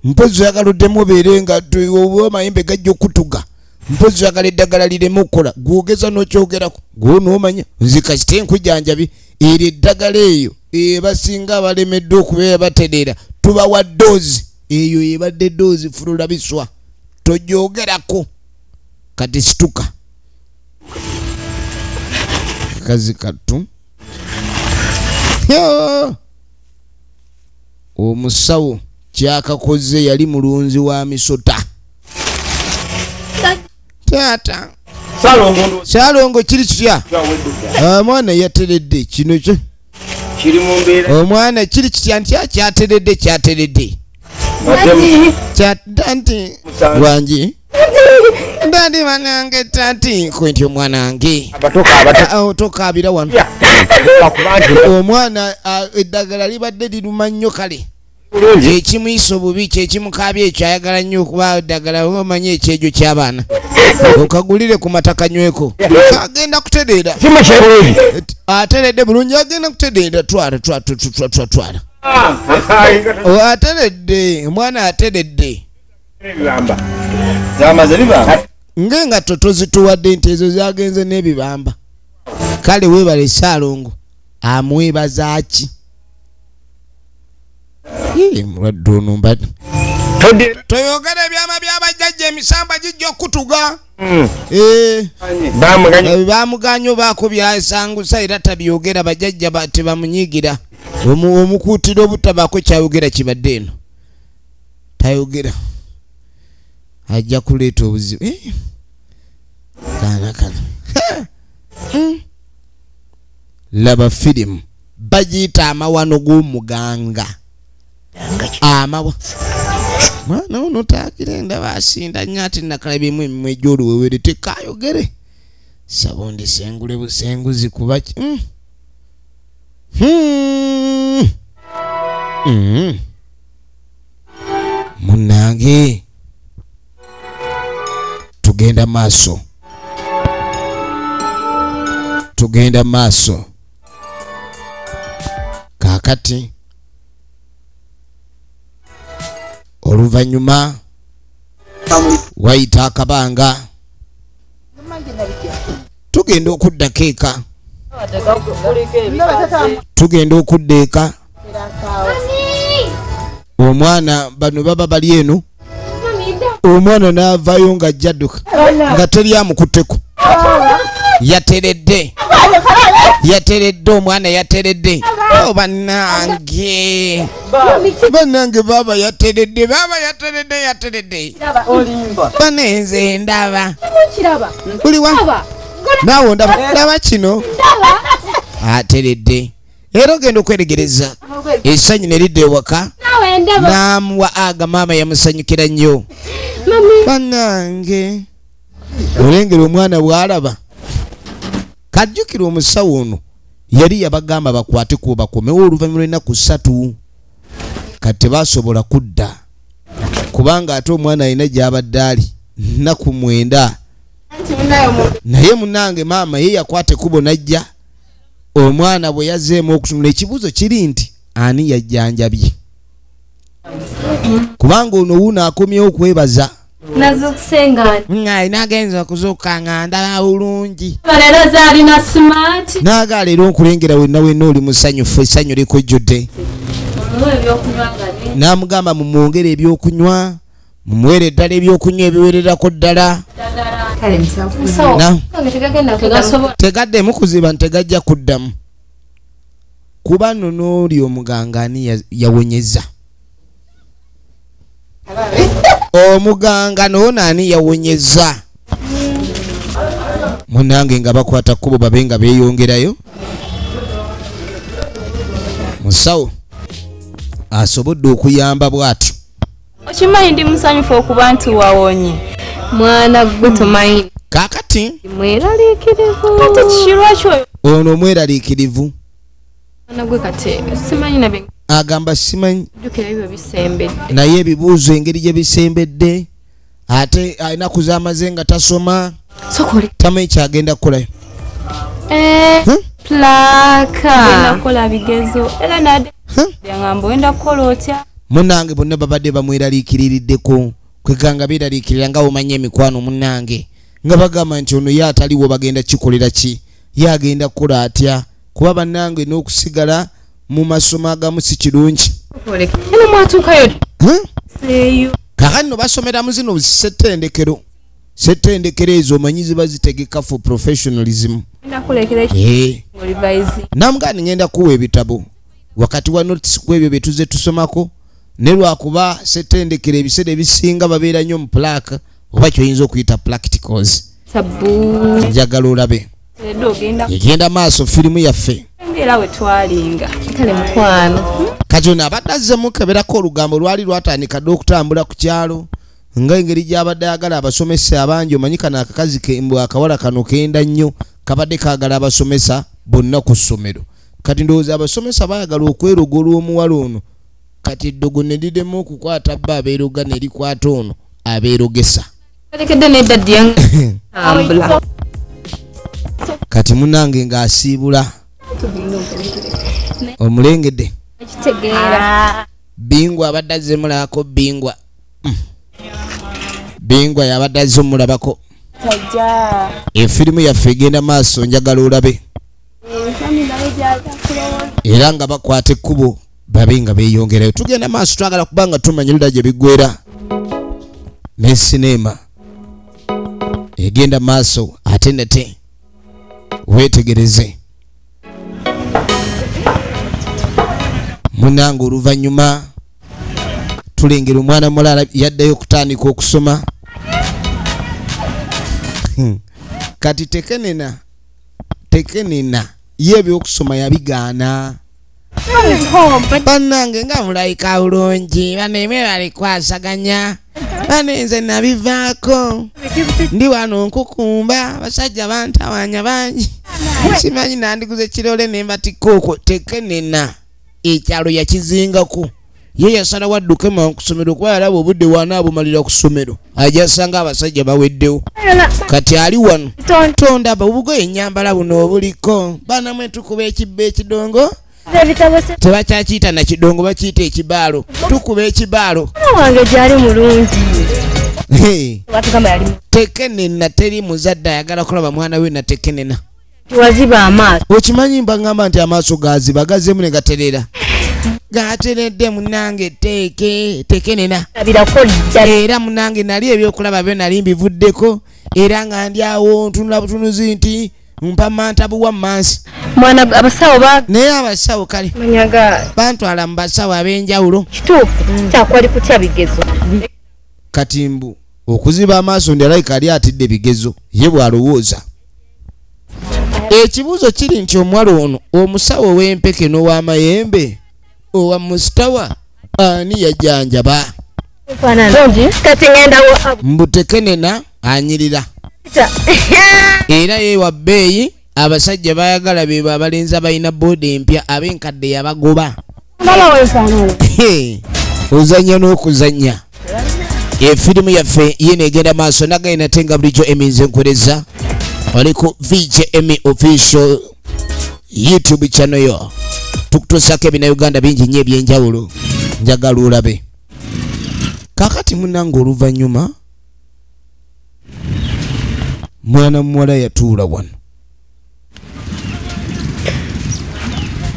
Mpozi oyagala oddemu obeere nga oba amayembe gajja okutuga. Mpozi oyagala eddagala lireme okukola. Gw'ogeza n'okyogerako. Gw'onoomanya. Nze kasite nkujjanjabi. Era eddagala eyo ebasinga abalemeddwa okubeera batereera. Tubawa doozi. Eyo ebadde doozi fulula biswa. Tojoogerako. Kati situka. Kazi katu. Omusawo kyakakoze yali mulunzi wa misota. Taata. Saalongo kiri kitya? Omwana yateredde kino kyo. Kiri mu mbeera. Omwana kiri kitya nti kyateredde kyateredde. Kyatanti wangi. Ndandi banange tanti nkwenti omwana wange. Tokaabira wano. Omwana eddagala libadde liruma nnyo kale. Ekimuyisa obubi kyekimukaabya ekyo ayagala nnyo okuba eddagala omanyi ekyejo ky'abaana. Okagulire ku mataka nyweko. Agenda kutereera. Ateredde bulungi agenda kutereera. Twala twala twala twala. Ateredde omwana ateredde. Ngenga totozituwadde nti ezo zagenze n'ebibamba. Kale weebale Saalongo amwebaza ki? Mulwadde ono mbadde. Toyogera ebyama by'abajjajja emisamba gijja okutuga. Baamuganye obaako byasangusa era tabyogera bajjajja tebamunyiigira. Omukuutira obutabaako kyayogera kibadde eno. Tayogera. Ajja kuleeta obuzibu. Kaana kano. Laba firimu bagiyita amawano g'omuganga. Amawa. Mwana ono taakira ndaba asinda nnyo ate nakalabyemu emimwa egy'oluwewere tekaayogere. Sabundi sengule busenguzi kuba ki? Munnange tugenda maaso. Tugenda maaso. Kaakati oluvannyuma wayita akabanga tugenda okuddako eka. Tugenda okudda eka. Omwana bano baba bali eno. Omwana n'avaayo ng'ajja adduka nga teri amukutteko. Yateredde. Yateredde omwana yateredde. Oh bannange. Bannange baba yateredde. Baba yateredde yateredde. Banenze ndaba. Kuliwa. Naawe ndaba. Ndaba kino. Ateredde. Era ogenda okweregereza. Essanyu ne lidda ewaka. N'amuwa aga maama yamusanyukira nnyo. Bannange. Olengera omwana bw'alaba. Kajjukira omusawo ono yali yabagamba bakwate ku bakomewo oluvannyuma lw'ennaku 3. Kati tebasobola kudda kubanga ate omwana alina gy'abadde ali nnaku 9. Naye munnange maama ye yakwata ekkubo n'ajja. Omwana bwe yazzeemu okutunula ekibuuzo kiri nti ani yajjanjabye? Kubanga ono wuuno akomyewo okwebaza. Nagenza okuzuuka nga ndaba bulungi. Naaga leero nkulengera wenna wenna oli musanyufu essanyu likujjudde. N'amugamba mumwongere ebyokunywa, mumuweere ddala ebyokunywa ebiwererako ddala. Tegaddemu kuziba ntegajja kuddamu. Kuba nno n'oli omuganga ani yawonyeza? Omuganga n'ono ani yawonyeza? Munnange nga bakwata kkubo babe nga beeyongerayo. Musawo asobodde okuyamba bw'atyo. Okimanyi ndi musanyufu okuba nti wawonye. Mwana gwe tomanyi. Kaakati mweraliikirivu. Ate kiki lwaki ono mweraliikirivu? Agamba simanyi naye ebibuuzo engeri gye bisembedde ate alina z'amaze nga tasoma tamanyi kyagenda kukolayo. Munnange bonna babadde bamweraliikiririddeko kweganga beeraliikirira nga omanye emikwano munnange nga bagamba nti ono ye ataliwo bagenda kikolera ki, ye agenda kukola atya, kuba bannange n'okusigala mu masomo agamu si kirungi. Kakati nno basomera mu zino ssettendekero, ssettendekero ezo omanyi ziba zitegeka for professionalism. Namugandi ngenda kuwa ebitabo wakati wa notice ku ebyo bye tuzze tusomako, ne lwakuba ssettendekero ebiseera ebisinga babeera nnyo mu plaque oba kyoyinza okuyita practicals. Njagala olabe egenda maaso firimu yaffe. Kati ono abadde azze mukeberako olugambo lwali lwatandika dda okutambula ku kyalo nga engeri gy'abadde ayagala abasomesa abangi. Omanyi kano akakazi kembwa akawala kano kenda nnyo, kabadde kaagala abasomesa bonna ku ssomero. Kati ndowooza abasomesa baayagala okweroga olw'omuwala ono, kati eddogo ne liddemu okukwata bba abeeroga ne likwata ono abeerogesa. Kati munnange ng'asiibula omulengedde Bingwa abadde azze mulabako. Bingwa Bingwa yabadde azze omulabako. Efirimu yaffe egenda maaso, njagala olabe era nga bakwata ekkubo babe nga beeyongerayo. Tugenda maaso, twagala kubanga tumanya ludda gye biggwera ne sinema egenda maaso ate nate weetegereze. Munnange oluvannyuma tulengera omwana mulala yaddayo okutandika okusoma. Kati tekenena tekenena ye ebyokusoma yabigaana. Bannange nga mulayika bulungi, bannemwe balikwasaganya, bane nze nabivaako, ndi wano nkukumba, abasajja bantawanya bangi, simanyi nandiguze kirole ne mbatikka okwo. Tekenena ekyalo yakizingako, ye yasalawo adduke mangu ku ssomero kuba yalaba obudde wanaabumalira ku ssomero ajja asanga abasajja baweddewo. Kati ali wano tondaba obugoye ennyambala buno obuliko, baana tukuba ekibba ekidongo, tebakyakiyita na kidongo, bakiyita ekibaalo, tukuba ekibaalo. Wange gyali mulungi. Tekenena teri muzadde ayagala kulaba mwana we na tekenena. Waziba amaaso. Okimanyi mbangamba nti amaaso gaziba gazeemu ne gaterera. Gateredde munnange teeke tekenena. Era munnange nali ebyokulaba byo nali mbivuddeko, era nga ndi awo ntunula butunuzi nti mpa mantabu wa mansi. Mwana abasawo ba naye abasawo kale bantwala mu basawo ab'enjawulo. Kituufu kyakwali kutya bigezo. Kati mbu okuziba amaaso ndi alayika ali atidde bigezo ye bw'alowooza. Ekibuuzo kiri nti omuwala ono omusawo ow'empeke n'ow'amayembe owa musitawa ani yajjanjaba? Mbu tekenena anyirira era ye wa bbeeyi abasajja bayagala be abalenzi abalina booda empya ab'enkadde yabagoba. Ozannya n'okuzannya. Efirimu yaffe yino egenda maaso nagaye nate nga bulijjo eminze nkuwereza oliko VJM Official YouTube channel yo. Tukutuusaako ebinnauganda bingi nnyo ebyenjawulo, njagala olabe. Kaakati munnange oluvannyuma mwana muwala yatuula wano.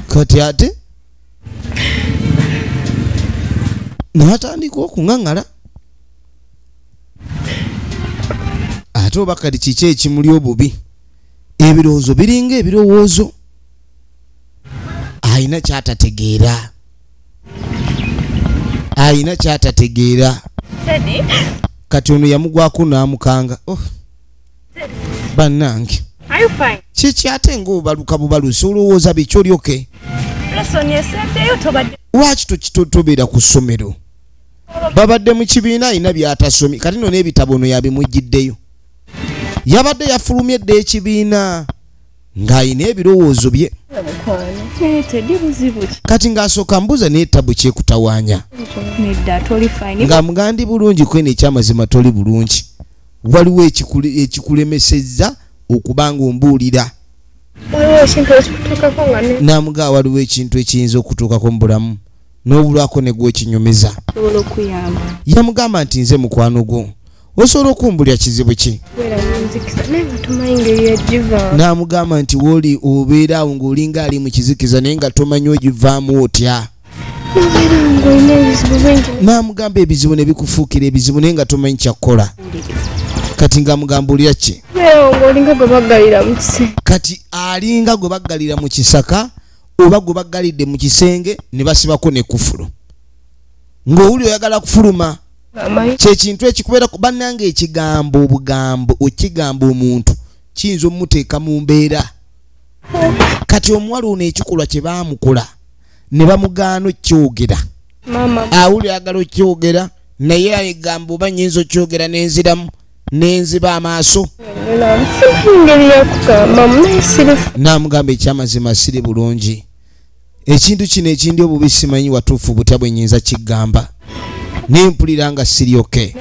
Kati ate n'atandika okuŋŋaŋŋala. Ate oba kati kiki ekimuli obubi, ebirowoozo biringa ebirowoozo, alina kyatategeera, alina kyatategeera. Kati ono yamugwako n'amukanga. Oh, bannange kiki ate ng'obaluka bubalusi, olowooza biki olyoke? Lwaki tobeera ku ssomero? Babadde mu kibiina alina by'atasomye, kati nno n'ebitabo ono yabimugiddeyo. Yabadde yafulumye dda ekibiina Ng'alina ebirowoozo bye. Kati ng'asooka mbuuza naye tabu kyekutawaanya. Nga mugandi bulungi kwene ekyamazima toli bulungi. Waliwo ekikulemesezza okubanga ombuulira. Namugaa waliwo ekintu ekiyinza okutuukako mu bulamu n'obulwako ne gwekinyumiza. Yamugamba nti nze mukwano gwo. Osobola okumbulira kizibu ki? N'amugamba nti w'oli obeera awo ng'olinga ali mu kizikiza naye nga tomanyi ogivaamu otya. N'amugamba ebizibu ne bikufuukira ebizibu naye nga tomanyi kyakukola. Kati ng'amugamba ki? Kati alinga gwe baggalira mu kisaka oba gwe baggalidde mu kisenge ne basibako ne kufulu. Ng'owuli oyagala kufuluma. Kye kintu ekikubeera ku bannange ekigambo obugambo okigamba omuntu kiyinza omuteeka mu mbeera. Kati omuwala ono ekikolwa kye baamukola ne bamugaana okyogera. Awuli ayagala okyogera naye ayigamba oba nnyinza okyogera n'enziramu n'enziba amaaso. N'amugamba ekyamazima siri bulungi. Ekintu kino ekindi obubi simanyi watuufu butya bwe nnyinza kigamba. Nempulira nga siri okay.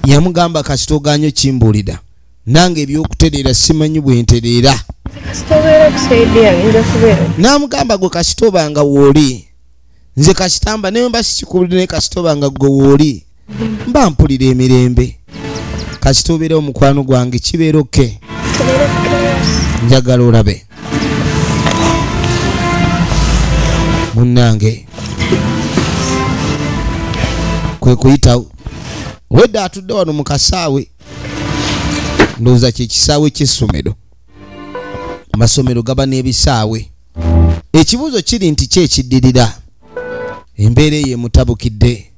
Yamugamba kasita ogaanye okimbuulira. Nange ebyokutereera simanyi bwe ntereera. N'amugamba gwe kasita obanga w'oli. Nze kasita mba naye mba sikikubuulira naye kasita obanga gwe w'oli. Mba mpulira emirembe. Kasita obeera omukwano gwange kibeera okay. Njagala olabe. Munnange kwe kuyitawo. Wedda atudde wano mu kasaawe. Ndowooza kye kisaawe ky'essomero. Amasomero gaba n'ebisaawe. Ekibuuzo kiri nti ki ekiddirira? Embeera eyo emutabukidde.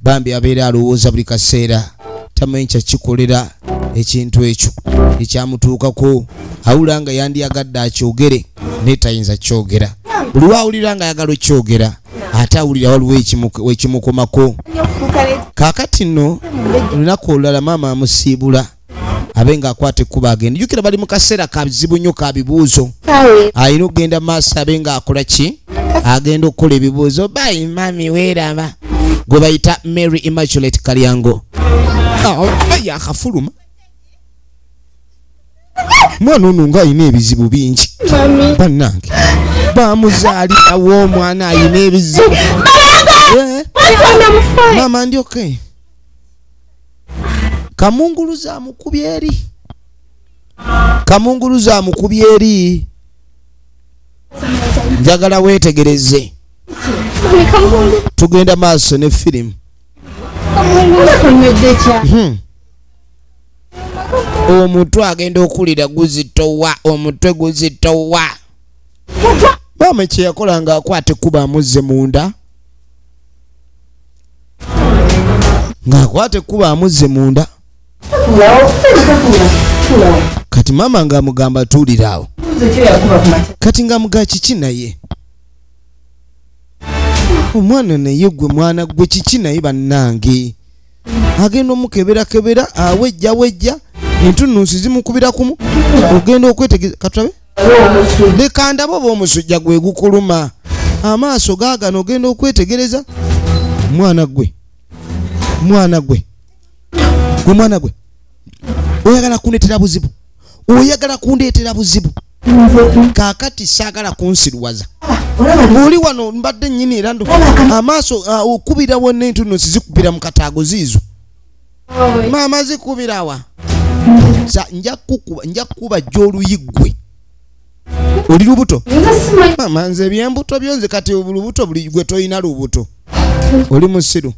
Bambi abeera alowooza buli kaseera. Tamanyi kyakikolera ekintu ekyo ekyamutuukako. Awulira nga yandiyagadde akyogere naye tayinza kyogera. Buli w'awulira nga ayagala okyogera ate awulira waliwo ekimukomako. Kaakati nno olunaku olulala maama amusiibula abe ng'akwata ekkubo agenda. Jjukira bali mu kaseera ka bizibu nnyo ka bibuuzo. Alina okugenda mu maaso abe ng'akola ki? Agenda okukola ebibuuzo. Bayi mami weeraba. Gwe bayita Mary Immaculate Kalyango. Yakafuluma. Mwana ono ng'alina ebizibu bingi. Bannange bamuzaalirawo omwana alina ebizibu. Maama ndi okay. Kamunguluza amukubye eri. Kamunguluza amukubye eri. Njagala weetegereze. Tugenda maaso ne firimu. Omutwe agenda okulira guzitowa, omutwe guzitowa. Maama kye yakola ng'akwata ekkubo amuzze munda. Ng'akwata ekkubo amuzze munda. Kati maama ng'amugamba tuulira awo. Kati ng'amugamba kiki naye? Omwana naye gwe mwana gwe kiki naye bannange? Agenda omukeberakebera awejja wejja entunnunsi zimukubira kumu ogenda okwetegereza katulabe. Leka ndabe oba omusujja gwe gukuluma. Amaaso gaagano ogenda okwetegereza. Mwana gwe. Mwana gwe. Gwe mwana gwe. Oyagala kundeetera buzibu. Oyagala kundeetera buzibu. Kaakati saagala kunsiruwaza. Oli wano mbadde nnyini era amaaso okubira wonna entunnunsi zikubira mu kataago ziizo. Maama zikubira wa? Nja kukuba gy'oluyi ggwe. Oli lubuto? Maama nze ebyembuto byonze kati lubuto buli gwe toyina lubuto. Oli musiru.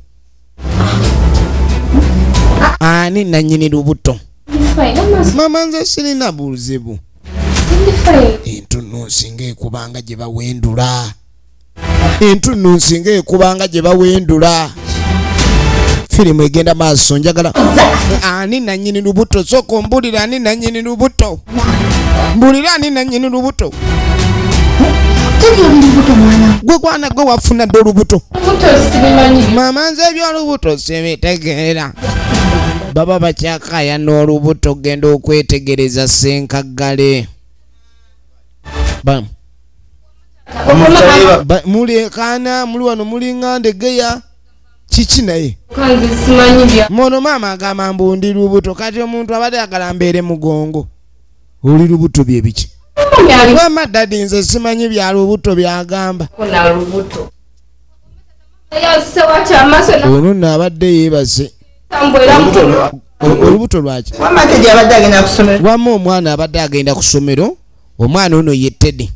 Ani nannyini lubuto? Maama nze sirina buzibu. Entunnunsi ng'ekubanga gye bawendula. Entunnunsi ng'ekubanga gye bawendula. Firimu egenda maaso njagala. Ani nannyini lubuto? Sooka ombulire ani nannyini lubuto? Mbulira ani nannyini lubuto? Gwe gwana gwe wafuna dda olubuto. Maama nze eby'olubuto sibitegeera. Baba bakyakaya n'olubuto genda okwetegereza Ssenkaggale. Mulekana muli wano mulinga ndegeya kiki naye mono maama agamba mbu ndi lubuto kati omuntu abadde ayagala mbeere mugongo oli lubuto bye biki? Wamma daddy nze simanyi bya lubuto byagamba. Ono nno abadde yeebase. Olubuto lwaki? Wamma omwana abadde agenda ku ssomero, omwana ono ye Teddy.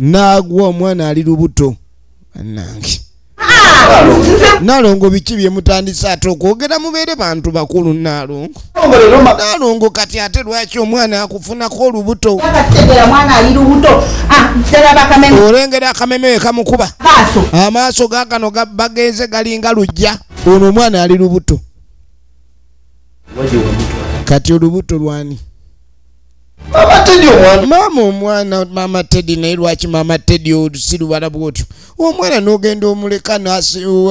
N'agwa omwana ali lubuto. Bannange. Nalongo biki bye mutandise ate okwogera mubeere bantu bakulu Nalongo. Nalongo kati ate lwaki omwana akufunako olubuto? Olengera akameme kamukuba. Amaaso gaakano bagenze galinga lujja. Ono omwana ali lubuto. Kati olubuto lwani? Mama omwana mama Teddy naye lwaki mama Teddy olusiru bala bwotyo? Omwana n'ogenda omuleka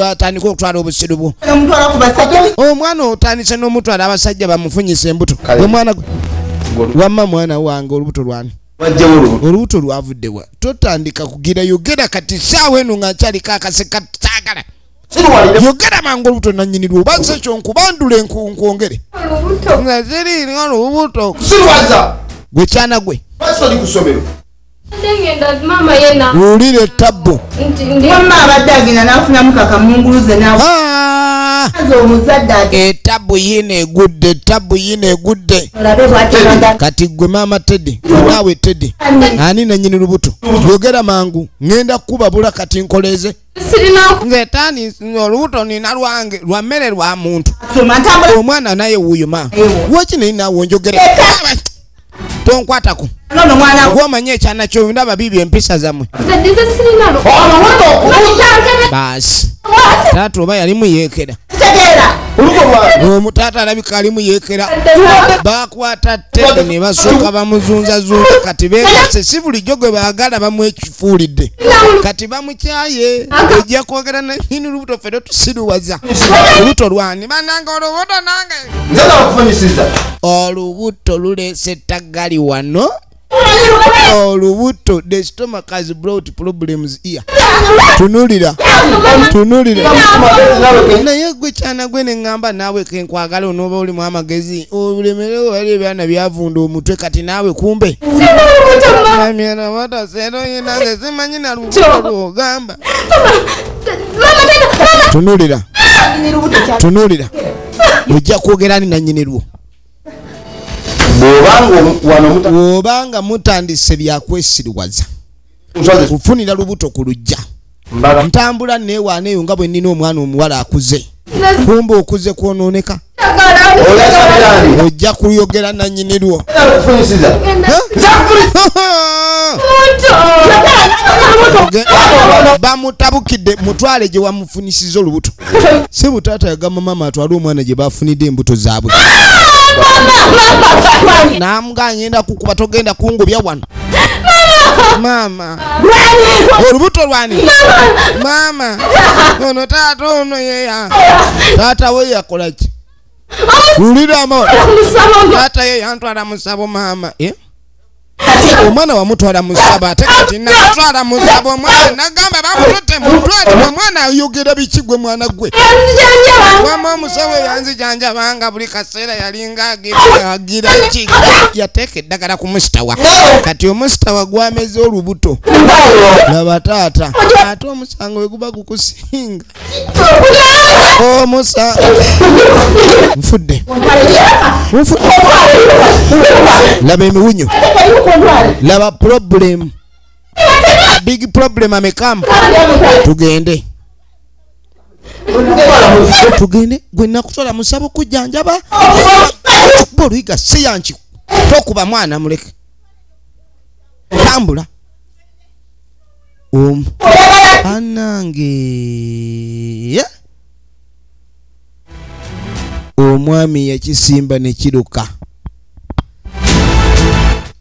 atandika okutwala obusiru bwo. Omwana otandise n'omutwala abasajja bamufunyisa embuto. Omwana wamma mwana wange olubuto lwani? Olubuto lwavudde wa? Totandika kugira yogera kati ssaawa eno nga nkyaliko akaseka saagala. Yogera mangu olubuto nannyini lwo oba nze kyo nkubandule nkwongere. Nga ziriina olubuto. Gwe kyana gwe. Wulire tabbu. Etabbu yiino egudde, etabbu yiino egudde. Kati gwe maama Teddy, naawe Teddy, ani nannyini lubuto? Yogera mangu, ŋŋenda kukubabula kati nkoleze. Nze tani olubuto nina lwange, lwa mmere lwa muntu. Omwana naye wuuyo maama. Lwaki naye naawe onjogera? Tonkwatako. Gw'omanyi ekyana kyo ndaba bibi empisa zammwe. Baasi. Taata oba yali muyeekera. Taata alabika ali muyeekera. Bakwata Teddy ne basooka bamuzunzazunza kati beekase si bulijjo gwe baagala bamwekifuulidde. Kati bamukyaye ojja kwogera nannyini lubuto ffe totusiruwaza. Olubuto lwani? Bannange olubuto nange. Olubuto luleese ttaggali wano. Olubuto, the stomach has brought problems here. Tunulira. Tunulira. Naye gwe kyana gwe ne ŋŋamba naawe ke nkwagala onooba olimu amagezi. Obulemere wali ebyana byavunda omutwe kati naawe kumbe. Simanyi na lubuto lw'ogamba. Tunulira. Tunulira. Ojja kwogera ani nannyini lwo? Bw'obanga mutandise byakwesiriwaza kufunira lubuto ku lujja. Ntambula neewaana eyo nga bwe nnina omwana omuwala akuze. Kumbe okuze kwonooneka. Ojja kuyogera nannyini lwo. Bamutabukidde mutwale gye wamufunisiza olubuto. Si butaata yagamba maama atwale omwana gye bafunidde embuto zaabwe. Namuga ngenda kukuba togenda kungobya wano. Mama. Olubuto lwani? Mama. Ono taata ono yeya. Taata we yakola ki? Wulira amawulire. Taata ye yantwala musabo maama. Omwana wamutwala musabo ate kati namutwala musabo omwana nagamba bamututte mutwale omwana ayogera biki gwe mwana gwe. Wamma omusawo yanzijanjabanga buli kaseera yalinga agira ki yateeka eddagala ku musitawa. Kati omusitawa gwameze olubuto. Laba taata ate omusango we guba gukusinga. Omusa nfudde. Nfudde. Laba emiwunyo. Laba problem. Big problem amekam. Tugende. Tugende gwe nakutwala musabo kujjanjaba. Boluyiga si yanki. Tokuba mwana muleke. Tambula. Anange. Omwami yakisimba ne kiruka.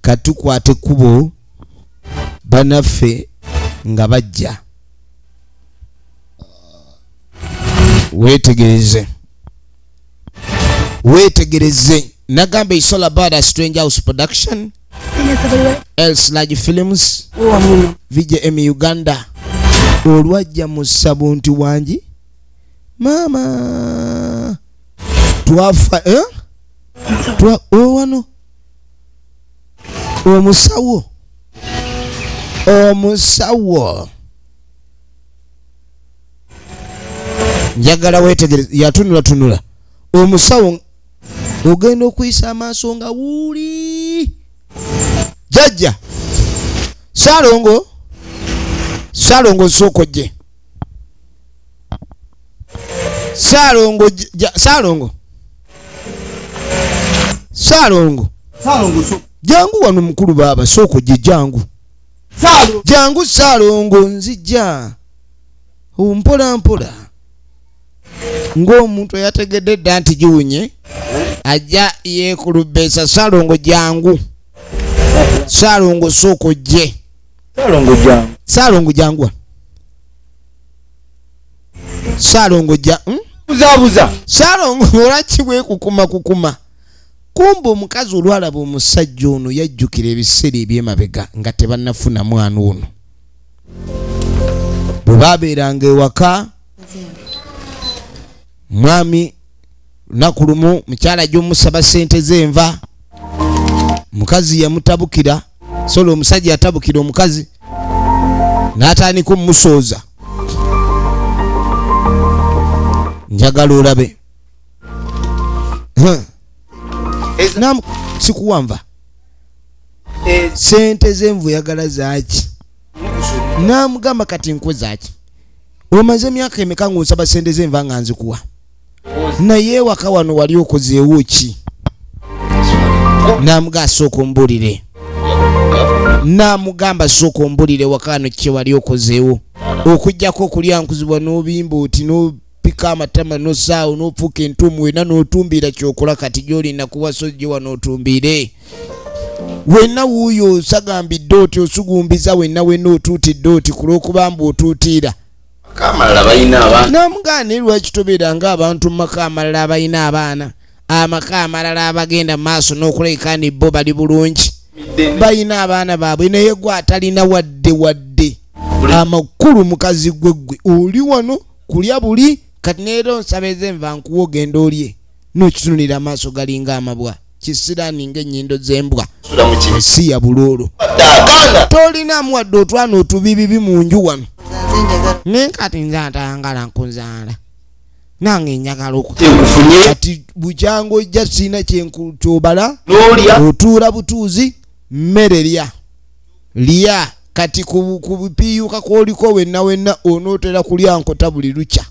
Katukwate kubo banaffe nga bajja. Weetegereze. Weetegereze nagamba it's all about a Strange House Production, L Sludge Films, VJM Uganda. Olwajja mu ssabo nti wangi maama twafa, eh? Twa wano omusawo njagala weetegereze. Yatunula tunula omusawo, ogenda okuyisa amaaso nga wuuli jajja Saalongo. Saalongo, sooka ojje. Saalongo, Saalongo, Saalongo, jangu wano mukulu baaba, sooka ojje, jangu, jangu Saalongo. Nzijja mpola mpola ng'omuntu eyategedde dda nti giwunye ajja yeekulubeesa. Saalongo, jangu. Saalongo, sooka ojje. Saalongo, jangu. Saalongo, ja Saalongo, olwaki bwekukuma kukuma? Kumbe omukazi olwalaba omusajja ono yajjukira ebiseera ebyemabega nga tebannafuna mwana ono, bwe baabeeranga ewaka. Mwami lunaku lumu mukyala gy'omusaba ssente z'enva, mukazi yamutabukira solo, omusajja yatabukira omukazi n'atandika omumusooza. Njagala olabe sikuwanva sente z'envu yagala zaaki? Namugamba kati nkwe zaaki? Omaze emyaka emeka ng'onsaba sente z'enva nga nzikuwa, naye waka wano wali okozeewo ki? Namuga asooka ombulire, namugamba sooka ombulire, waka wano kye wali okozeewo okugjako okulyankuzibwa n'obimba oti n'opika amatama n'osaawo n'ofuuka entuumu wena n'otumbiira kyokola kati gy'olina kuwasa ojje wano otumbiire wenna. Wuuyo osagambidde oti osugumbiza wenna wenna otuutidde oti ku lw'okuba mbu otuutiira. Namugaana, naye lwaki tobeeranga abantu mu maka amalala abalina abaana, amaka amalala abagenda mu maaso n'okulabika ni bo bali bulungi, balina abaana baabwe, naye gwe atalina wadde wadde amakulu? Mukazi gwe gwe oli wano kulya buli kati neera onsaba ez'enva nkuwa ogenda olye n'okitunulira amaaso galinga amabwa kisiraani ng'ennyindo z'embwa si ya buloolo. Tolinamu wadde otwana otubibibi mu nju wano, naye kati nze atayangala nkuzaala nange njagala kati bukyango ojja sirina kyenkyobala otuula butuuzi mmere lya lya kati ku bipiyuka kwoliko wenna wenna onootera kulya nkota buli lukya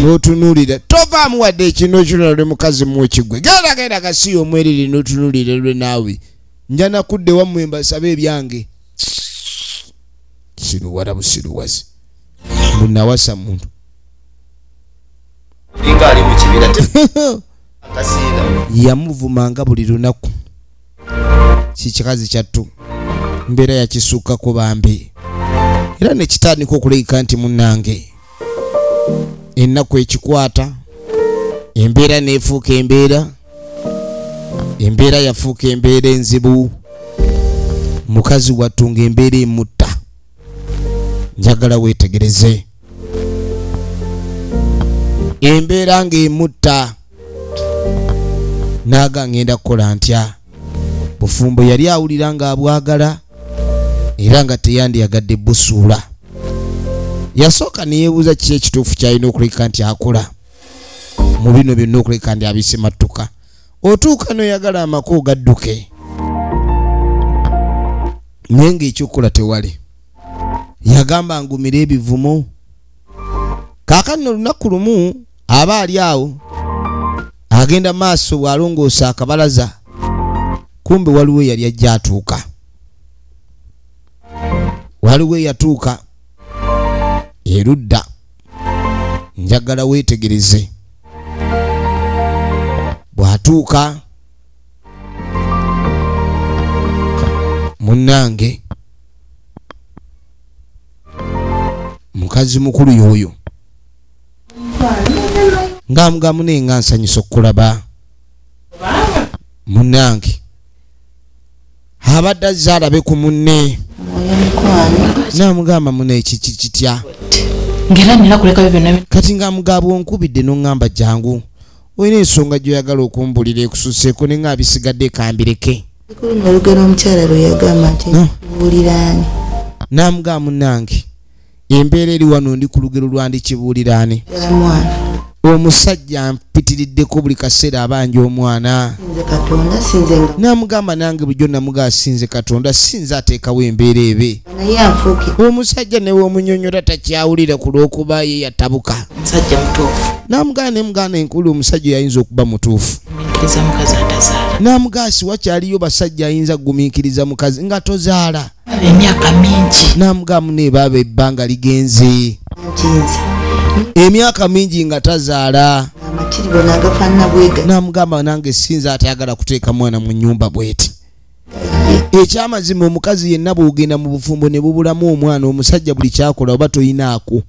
n'otunuulira tovaamu wadde ekino okitunula mukazi muwekigwe genda genda gasiya omwerere n'otunuulira lwe naawe nja nakudde wammwe mbasabe ebyange. Siruwala busiruwazi bunawasa muntu yamuvumanga buli lunaku. Kikikazi kyattu mbeera yakisukkako bambi, era nekitandika okulabika nti munnange ennaku ekikwata embeera neefuuka embeera, embeera yafuuka embeera enzibu. Mukazi wattu ng'embeera emutta. Njagala weetegereze embeera ng'emutta naaga ngenda kukola ntya? Bufumbo yali awulira ng'abwagala era nga teyandiyagadde busuula. Yasooka neyeebuuza kiki ekituufu kyalina okuleka nti akola mu bino byonna okuleka nti abisimattuka. Otuuka n'oyagala amaka ogadduke naye ng'ekyokukola tewali. Yagamba ngumire ebivumo. Kaakano olunaku lumu aba ali awo agenda maaso bw'alongoosa akabalaza, kumbe waliwo eyali ajja atuuka, waliwo eyatuuka erudda. Njagala weetegereze bw'atuuka munnange mukazi mukulu yoyo ng'amugamu naye nga nsanyusa okukulaba. Munange abadde azze alabe ku munne. Namugamba munne kiki kitya? Ngera nina kulekayo byonna. Kati nga mugabo onkubidde n'oŋŋamba jangu. Olina ensonga gy'oyagala okumbulira ekususeeko ne nga bisigadde kambireke. Olugero omukyala lwe yagamba nti buuliraani. Namugamba munnange embeera eri wano ndi ku lugero lwandikibuuliraani. Omusajja mpitiriddeko buli kaseera abanja omwana. Namugamba nange bulijjo namugamba sinze Katonda sinze ateekawo embeera ebe. Omusajja ne w'omunyonnyola takyawulira ku lw'okuba ye yatabuka. Musajja mutuufu. Namugamba ne muganda enkulu omusajja yayinza okuba mutuufu. Namugamba si wakyaliyo basajja ayinza kugumiikiriza mukazi nga tozaala. Emyaka mingi. Namugamba ne baaba ebbanga ligenze. Emyaka mingi nga tazaala. Namugamba nange sinze atayagala kuteeka mwana mu nnyumba bweti. Ekyamazima omukazi yenna bw'ogenda mu bufumbo ne bubulamu omwana omusajja buli kyakola oba toyinaako.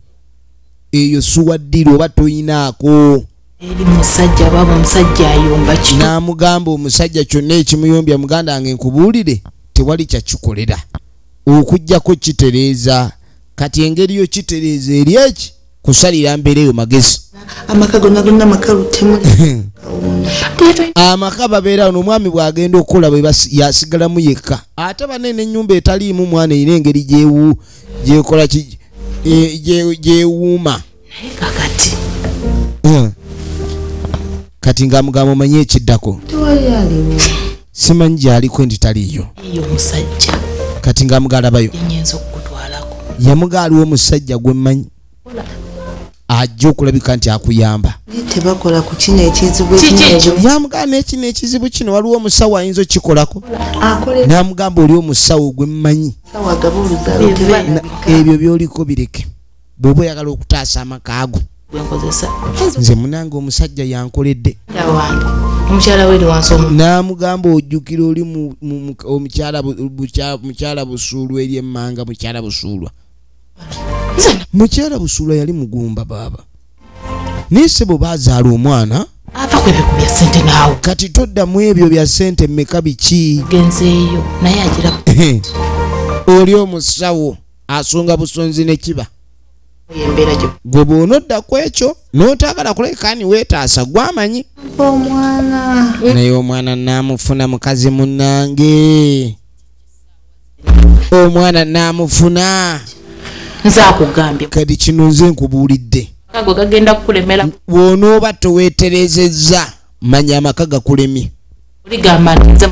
Eyo suwaddiro oba toyinaako. Eri musajja baba omusajja ayomba kino. Namugamba omusajja kyonna ekimuyombya muganda wange nkubuulire tewali kyakikolera. Okuggyako kitereeza. Kati engeri yo kitereeza eri eki? Kusalira mbeera eyo magezi. Amaka gonna gonna makalu temuli. Amaka babeera ono omwami bw'agenda okukola bwe yasigalamu yekka. Ate banene ennyumba etaliimu mwana erina engeri gyekola gyewuuma. Naye kakati. Kati nga mugamba omanyi ekiddako. Simanyi gy'aliko nti taliiyo. Eyo omusajja. Kati nga mugalabayo. Nnyinza okukutwalako. Yamuga aliwo omusajja gwe mmanyi. Ajja okulabika nti akuyamba. Tebakola ku kino ekizibu ekino. Yamugamba ekino ekizibu kino waliwo omusawo ayinza okukikolako. N'amugamba oli omusawo gwe mmanyi. Ebyo by'oliko bireke. Bw'oba oyagala okutaasa amaka ago. Nze munange omusajja yankoledde. N'amugamba ojjukira oli omukyala Busuulwa eri emmanga mukyala Busuulwa. Mukyala Busuulwa yali mugumba baaba. Naye ssebo baazaala omwana. Ava ku ebyo bya ssente naawe. Kati toddamu ebyo bya ssente mmeka biki? Genzeeyo naye agira. Oli omusawo asonga busonzi ne kiba. Gwe bw'onodda ku ekyo n'otaagala kuleka ni weetaasa gw'amanyi. Omwana. Naye omwana naamufuna mukazi munnange. Omwana naamufuna. Nze akugambye. Kati kino nze nkubuulidde. Akago gagenda kukulemera. Bw'onooba toweeterezezza manya amaka gakulemye.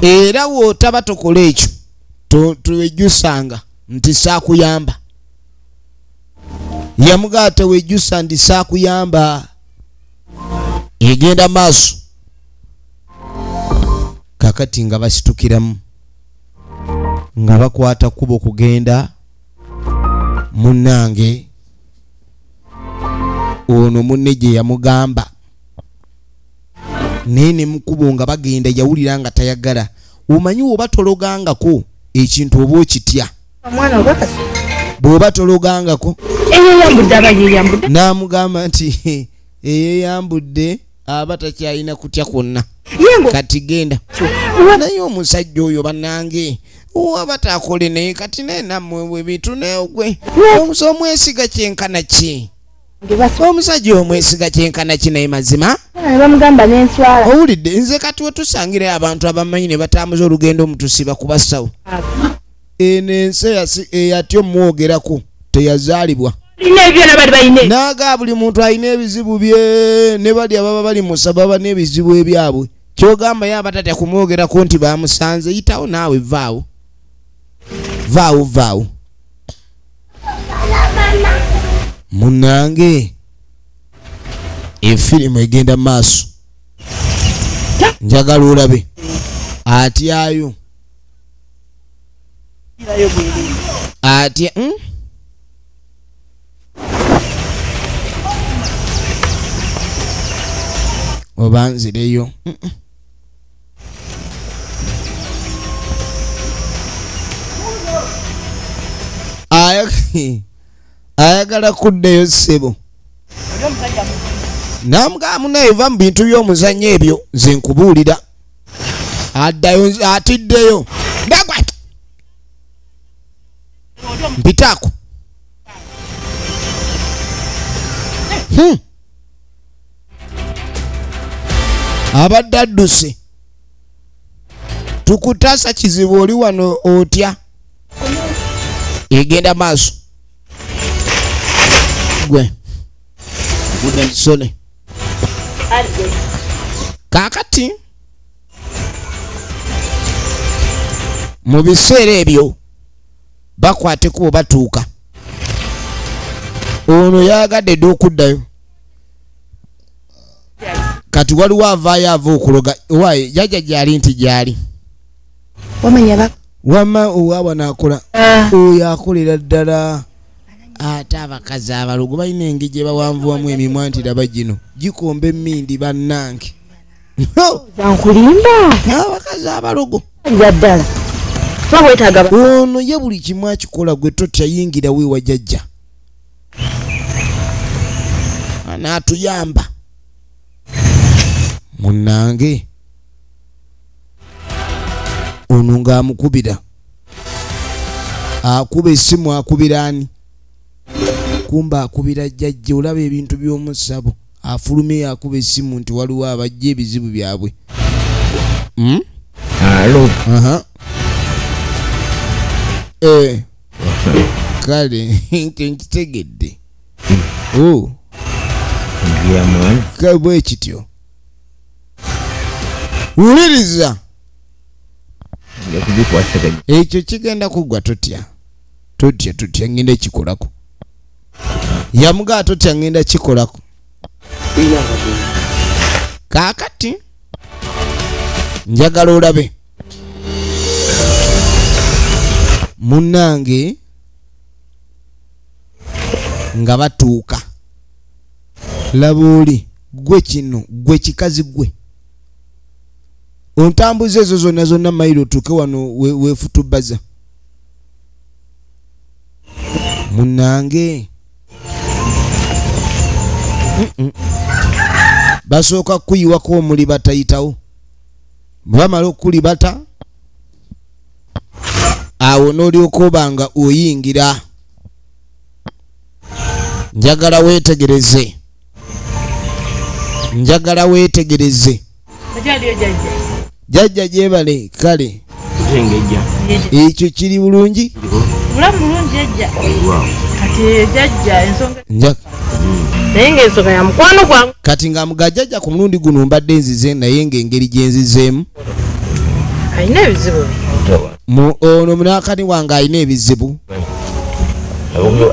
Era w'otaba tokola ekyo tewejjusanga nti saakuyamba. Yamugamba tewejjusa nti saakuyamba. Egenda maaso. Kakati nga basitukiramu nga bakwata kkubo kugenda munnange ono munne gye yamugamba. Naye ne mukubo nga bagenda yawulira nga tayagala. Omanyi oba tologangako ekintu oba okitya. Bw'oba tologangako. N'amugamba nti eyeyambudde aba takyalina kutya kwonna. Kati genda. Naye omusajja oyo bannange oba taakole naye kati naye nammwe ebintu neegwe. Omwesiga kyenkana ki? Omusajja omwesiga kyenkana ki naye mazima? Owulidde nze kati wetusangirayo abantu abamanyi ne batambuza olugendo omutusiba ku basawo. Eno ensi eyatya omwogerako teyazaalibwa. Naaga buli muntu alina ebizibu bye ne bali ababa bali mu baba n'ebizibu ebyabwe. Ky'ogamba ye abatatya kumwogerako nti bamusanze yitawo naawe vaawo. Vaawo vaawo. Munnange efirimu egenda maaso. Njagala olabe. Atyayo. Atya. Oba nzireyo. Ayagala kuddayo ssebo. Namugamba munnaye va mu bintu by'omuzannyo ebyo nze nkubuulira. Addayo atiddeyo. Ndagwa. Mpitaako. Abadde adduse. Tukutaasa kizibu oli wano otya. Egenda maaso. Gwe. Sole. Kaakati mu biseera ebyo bakwate kubo batuuka. Ono yayagadde dda okuddayo. Kati waliwo avaayo ava okuloga. Waaye jjajja gy'ali nti gy'ali. Wamma owaaba n'akola. Oyo akolera ddala. Ate abakazi abalogo balina engeri gye bawanvuwamu emimwa nti laba gino gikomba emmindi bannange. Nkulimba. Abakazi abalogo. Ddala. Ono ye buli kimu akikola gwe totya yingira weewa jjajja. Anaatuyamba. Munnange. Ono ng'amukubira. Akuba essimu akubira ani? Kumba akubira jjajja olaba ebintu by'omusabo. Afulumye akuba essimu nti waliwo abajja ebizibu byabwe. Alo. Kale nkitegedde. Kale bwe kityo. Wuliriza. Ekyo kigenda kuggwa totya. Totya totya ngenda kikolako. Yamugaa totya ngenda kikolako. Kaakati njagala olabe. Munnange nga batuuka. Laba oli gwe kino gwe kikazi gwe. Ontambuza ezo zonna zonna mayiro otuuke wano weefutubaza. Munnange basooka kuyiwako omuli batayitawo. Bwe bamala okulibata awo n'olyoka oba nga oyingira. Njagala weetegereze. Njagala weetegereze. Jjajja gyebale kale. Ekyo kiri bulungi? Bulamu bulungi jjajja. Kati jjajja ensonga. Naye ng'ensonga ya mukwano gwange. Kati nga muga jjajja ku mulundi guno mbadde nzize naye ng'engeri gye nzizeemu. Alina ebizibu. Ono munaakani wange alina ebizibu.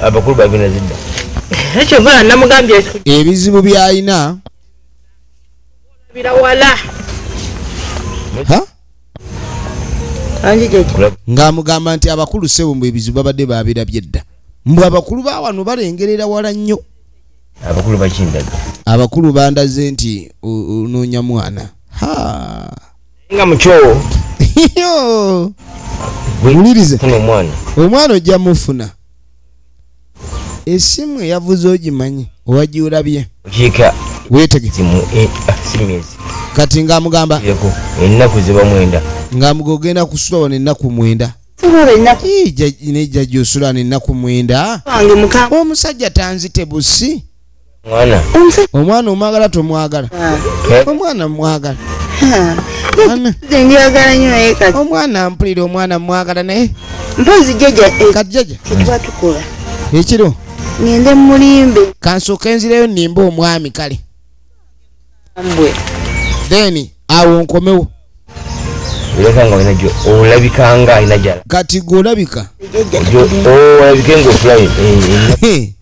Abakulu bagenda zidda. Ekyo bala namugambye. Ebizibu by'alina. Birawala. Ha? Ng'amugamba nti abakulu ssebo mbu ebizibu babadde baabirabye dda. Mbu abakulu ba wano balengerera wala nnyo. Abakulu bakindaga. Abakulu bandaze nti onoonya mwana. Ha. Nga mukyo. Wulirize. Omwana. Omwana ojja mufuna. Essimu eyavuze ogimanyi owagiwulabye. Okiika. Weetege. Simu Kati ng'amugamba ennaku ziba 9. Ng'amuga ogenda kusula wano ennaku 9. Ne jjajja osula wano ennaku 9. Omusajja tanzite busi. Mwana. Omwana omwagala tomwagala. Omwana mwagala. Omwana mpulira omwana mwagala naye. Mpozi jjajja. Kati jjajja. Kye tukola. Ekiro. Ngende mulimbe. Kansooke nzireyo nnimbe omwami kale. Mbwe. Then awo nkomewo. Olabika nga alina gy'alaga. Kati gwe olabika. Olabike ng'ofulayo.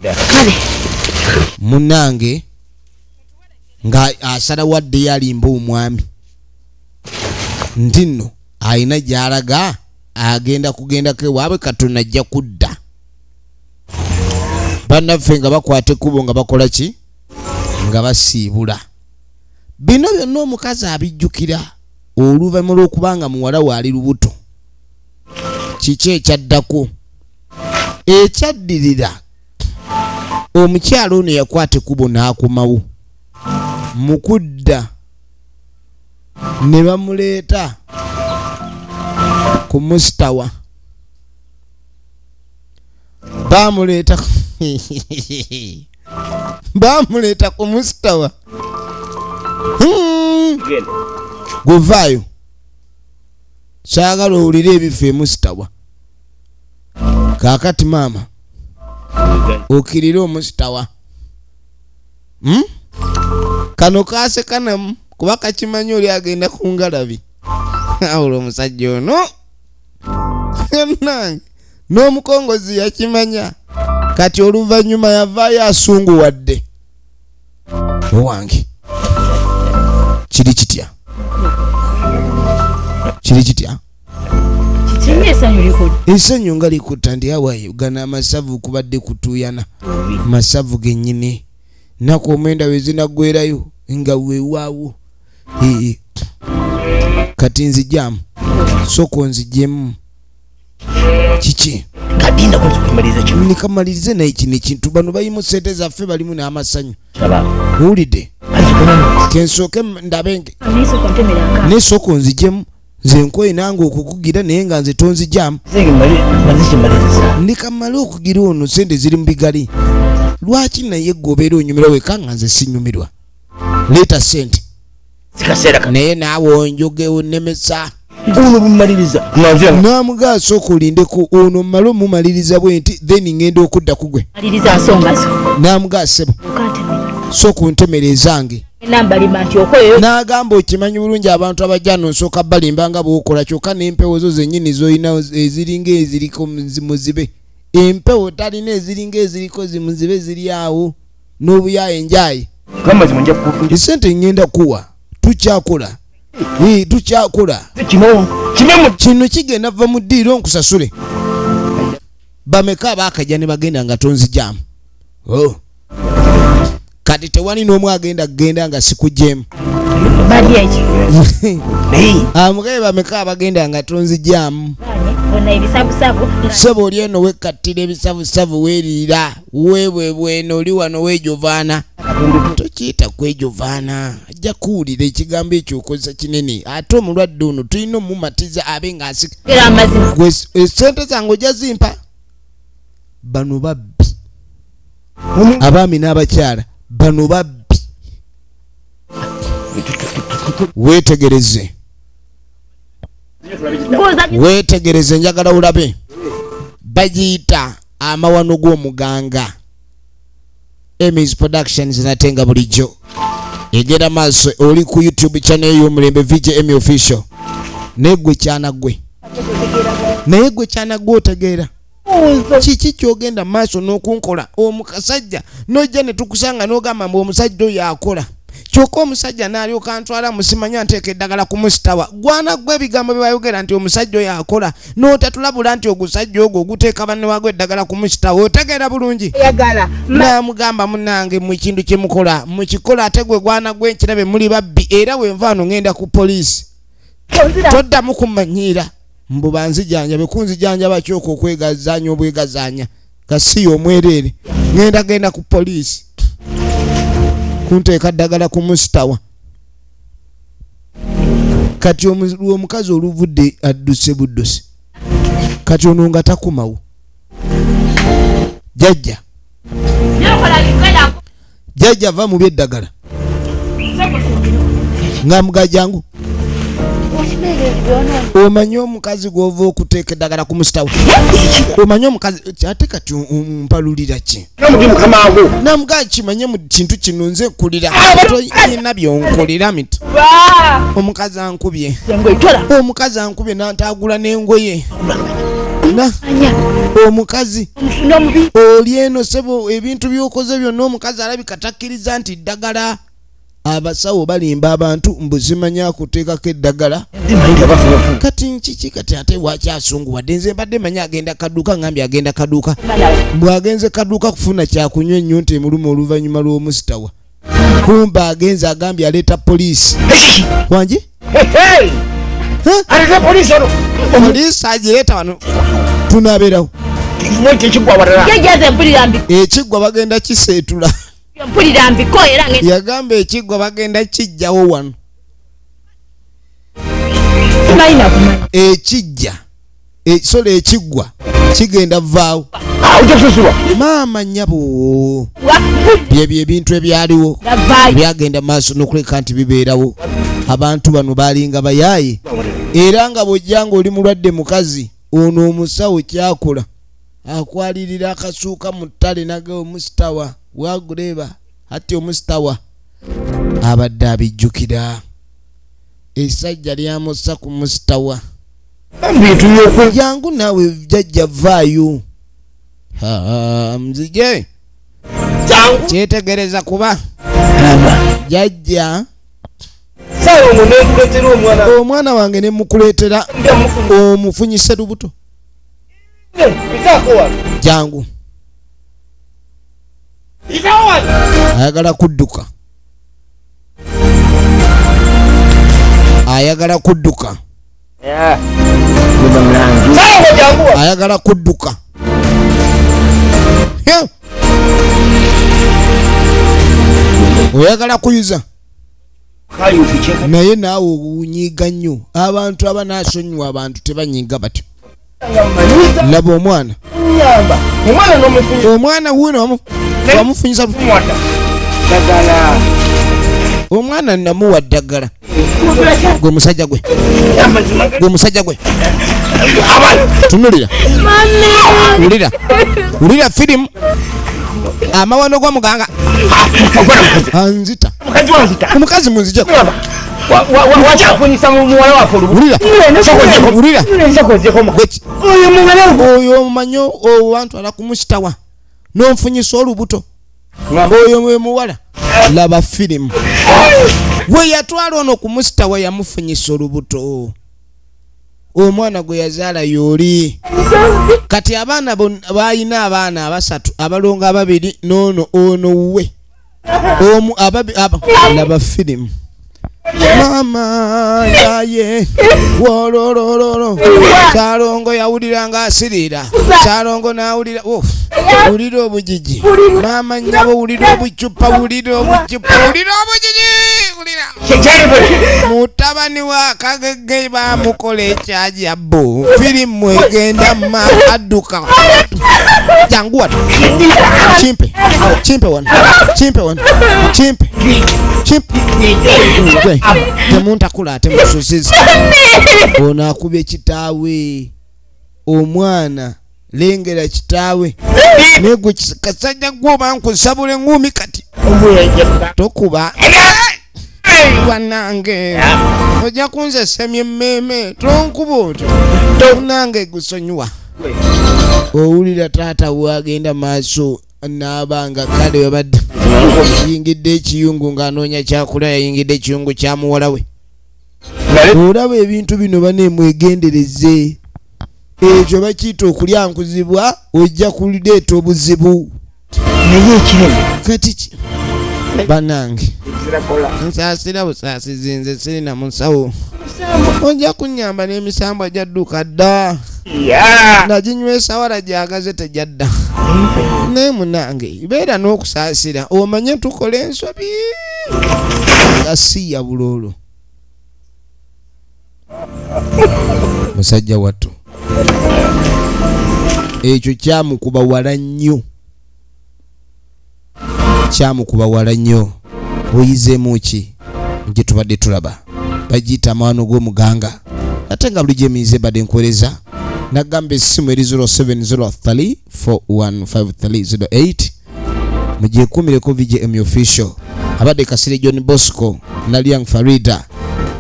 Kale. Munnange nga asalawo addeyo alimbe omwami. Nti nno alina gy'alaga agenda kugendako ewaabwe Katonda ajja kudda. Bannaffe nga bakwata ekkubo nga bakola ki? Nga basiibula. Bino byonna omukazi abijjukira oluvannyuma lw'okubanga muwala we ali lubuto. Kiki ekyaddako? Ekyaddirira omukyala ono yakwata ekkubo n'akomawo. Mu kudda ne bamuleeta Ku musitawa. Bamuleeta bamuleeta ku musitawa. Guvaayo. Saagala owulire ebifo emusitawa. Kaakati maama okirire omusitawa. Kano kaasekanamu kuba kakimanyi oli agenda ku ngalabi. Awula omusajja ono nange n'omukongozi yakimanya. Kati oluvannyuma yavaayo asunguwadde. Owange kiri kitya? Kiri kitya? Essanyu nga likutta ndi awayo gano amasavu kubadde kutuuyana. Masavu gennyini. Nnaku omwenda we zinaggwerayo nga weewaawo. Kati nzijjamu. Sooka onzigyemu. Kiki? Nikamalirize naye kino ekintu bano balimu ssente zaffe balimu n'amasanyu. Wulidde? Kensooke ndabenge. Naye sooka onzigyemu. Nze nkoye nange okukugira naye nga nze tonzijjamu. Ndikamale okugira ono ssente ziri mu bigali. Lwaki naye gwe obeera onyumirwa wekka nga nze sinyumirwa? Leeta ssente. Naye naawe onjoge onnemesa. Namugaa sooka olindeko ono mmale omumaliriza bwe nti then ngenda okudda ku gwe. Namugaa ssebo sooka ontemere ezange. N'agamba okimanyi bulungi abantu abajja nno nsooka balimba nga bw'okola kyokka n'empewo zo zennyini z'olina eziringa eziriko muzibe. Empewo talina eziringa eziriko zimuzibe ziri awo n'obuyaaye enjaye. Esente ngenda kuwa tukyakola. Tukyakola. Kino kigenda va mu ddiiro nkusasule. Bameka abaakajja ne bagenda nga tonzijjamu. Oh. Kati tewali n'omu agenda kugenda nga sikuggyemu. Amugaye bameka abagenda nga tonzijjamu. Ssebo oli eno wekkattira ebisavusavu weeriira weebwebweno oli wano weejovaana. Tokiyita kwejovaana, ajja kuwulira ekigambo ekyo okozesa kinene. Ate omulwadde ono tulina omumatiza abe ng'asika. Essente zange ojja zimpa. Bano babbi. Abaami n'abakyala bano babbi. Weetegereze. Weetegereze njagala olabe. Bagiyita amawano g'omuganga. Emmy's Productions natenga bulijjo. Egenda maaso oli ku YouTube channel y'omulembe VJ Emmy Official. Naye gwe kyana gwe. Naye gwe kyana gwe otegeera. Kiki ky'ogenda maaso n'okunkola omusajja n'ojja ne tukusanga n'ogamba mbu omusajja oyo akola. Kyokka omusajja n'alyoka antwala musimanya nteeka eddagala ku musitawa. Gwana gwe ebigambo bye bayogera nti omusajja oyo akola n'otatulabula nti ogusajja ogwo oguteeka banne waagwo eddagala ku musitawa otegeera bulungi. N'amugamba munnange mu kintu kye mukola mukikola ate gwe gwana gwe nkirabe muli babbi era bwe nva wano ngenda ku poliisi. Toddamu kummanyiira. Mbu banzijanjabe kunzijanjaba kyokka okwegazaanya obwegazaanya kasiya omwereere ngenda genda ku poliisi kunteeka ddagala ku musitawa. Kati omukazi oluvudde adduse buddusi. Kati ono nga takomawo. Jjajja. Jjajja va mu by'eddagala. Ng'amuga jangu. Omanyi omukazi gw'ova okuteeka eddagala ku musitawa. Omanyi omukazi ate kati ompalulira ki? Namugaa kimanye mu kintu kino nze nkulira. Toyina by'onkolera mito. Omukazi ankubye. Omukazi ankubye n'antaagula n'engoye. Omukazi oli eno ssebo ebintu by'okoze byonna omukazi alabika takkiriza nti ddagala. Abasawo balimba abantu mbu simanya kuteekako eddagala. Kati nkiki kati ate wakyasunguwadde nze mbadde manyi agenda kaduuka ngambye agenda kaduuka. Mbw agenze kaduuka kufuna kyakunywa ennyonta emuluma oluvannyuma lw'omusitawa. Kumbe agenze agambye aleeta poliisi. Wangi? Poliisi agireeta wano tunaabeerawo. Ekiggwa bagenda kiseetula. Yagamba ekiggwa bagenda kijjawo wano. Ekijja ekisolo ekiggwa kigenda vaawo. Maama nnyabo, byebyo ebintu ebyaliwo byagenda maaso n'okuleka nti bibeerawo. Abantu bano balinga bayaaye, era nga bw'ojja ng'oli mulwadde mukazi, ono omusawo kyakola akwalirira akasuuka mu ttale naga omusitawa waguleba ati omusitawa abadde abijjukira. Essajja lyamussa ku musitawa. Jangu naawe jjajja vaayo. Mzije kyetegereza kuba jjajja omwana wange ne mukuleetera omufunyise lubuto. Jangu. Ayagala kudduka. Ayagala kudduka. Ayagala kudduka. Oyagala kuyuza. Naye naawe onyiiga nnyo. Abantu abanaasonyiwa abantu tebanyiiga batyo. Laba omwana. Omwana wuno wamufunyisa. Omwana namuwa ddagala. Gwe musajja gwe. Gwe musajja gwe. Tunulira. Wulira. Wulira firimu. Amawano gwa muganga. Anzita. Omukazi munzija. Wulira. Oyo omumanyo owantwala ku musitawa n'onfunyisa olubuto. Oyo muwala. Laba firimu. We yatwala ono ku musitawa yamufunyisa olubuto. Omwana gwe yazaala y'oli. Kati abaana balina abaana abasatu, abalongo ababiri n'ono ono we. Omu ababi aba. Laba firimu. Mama yaye wolololo. Salongo yawulira nga asirira. Salongo n'awulira wulira obujiji. Mama nnyabo wulira obucupa, wulira obucupa, wulira obujiji, wulira. Mutabani wa Kagege bamukola ekyajabbo. Firimu egenda ma adduka. Jangu wano. Kimpe. Kimpe wano. Kimpe wano. Kimpe. Kimpe. Temuntakula ate mususiza. Ono akubye kitaawe. Omwana lengera kitaawe. Naye gwe kasajja gwe oba nkusabula engumi kati. Tokuba. Wanange ojja kunzesemya emmeeme tonkuba otyo. Tonange gusonyiwa. Owulira taata wagenda maaso n'abanga kale wabadde yingidde ekiyungu ng'anoonya kyakulya, yayingidde ekiyungu kya muwala we. Olaba ebintu bino baneemwegendereze. Ekyo bakiyita okulyankuzibwa, ojja kuleeta obuzibu. Kati banange nsaasira busaasizi nze sirina musawo. Ojja kunnyamba n'emisambwa gyadduka dda. Naginywesa wala gyagaze tejadda. Naye munange beera n'okusaasira omanye tukola ensobi. Gasiya buloolo. Musajja wattu ekyo kyamukuba wala nnyo. Kyamukuba wala nnyo. Oyizeemu ki gye tubadde tulaba? Bagiyita amawano g'omuganga. Ate nga bulijjo emize badde nkuweereza. Nagamba essimu eri 0703 415308. Mugyekuumireko VJM Official. Abadde Kasirye John Bosco, Naliang Farida,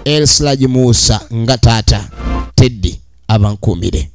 El Slaji Musa nga taata Teddy abankuumire.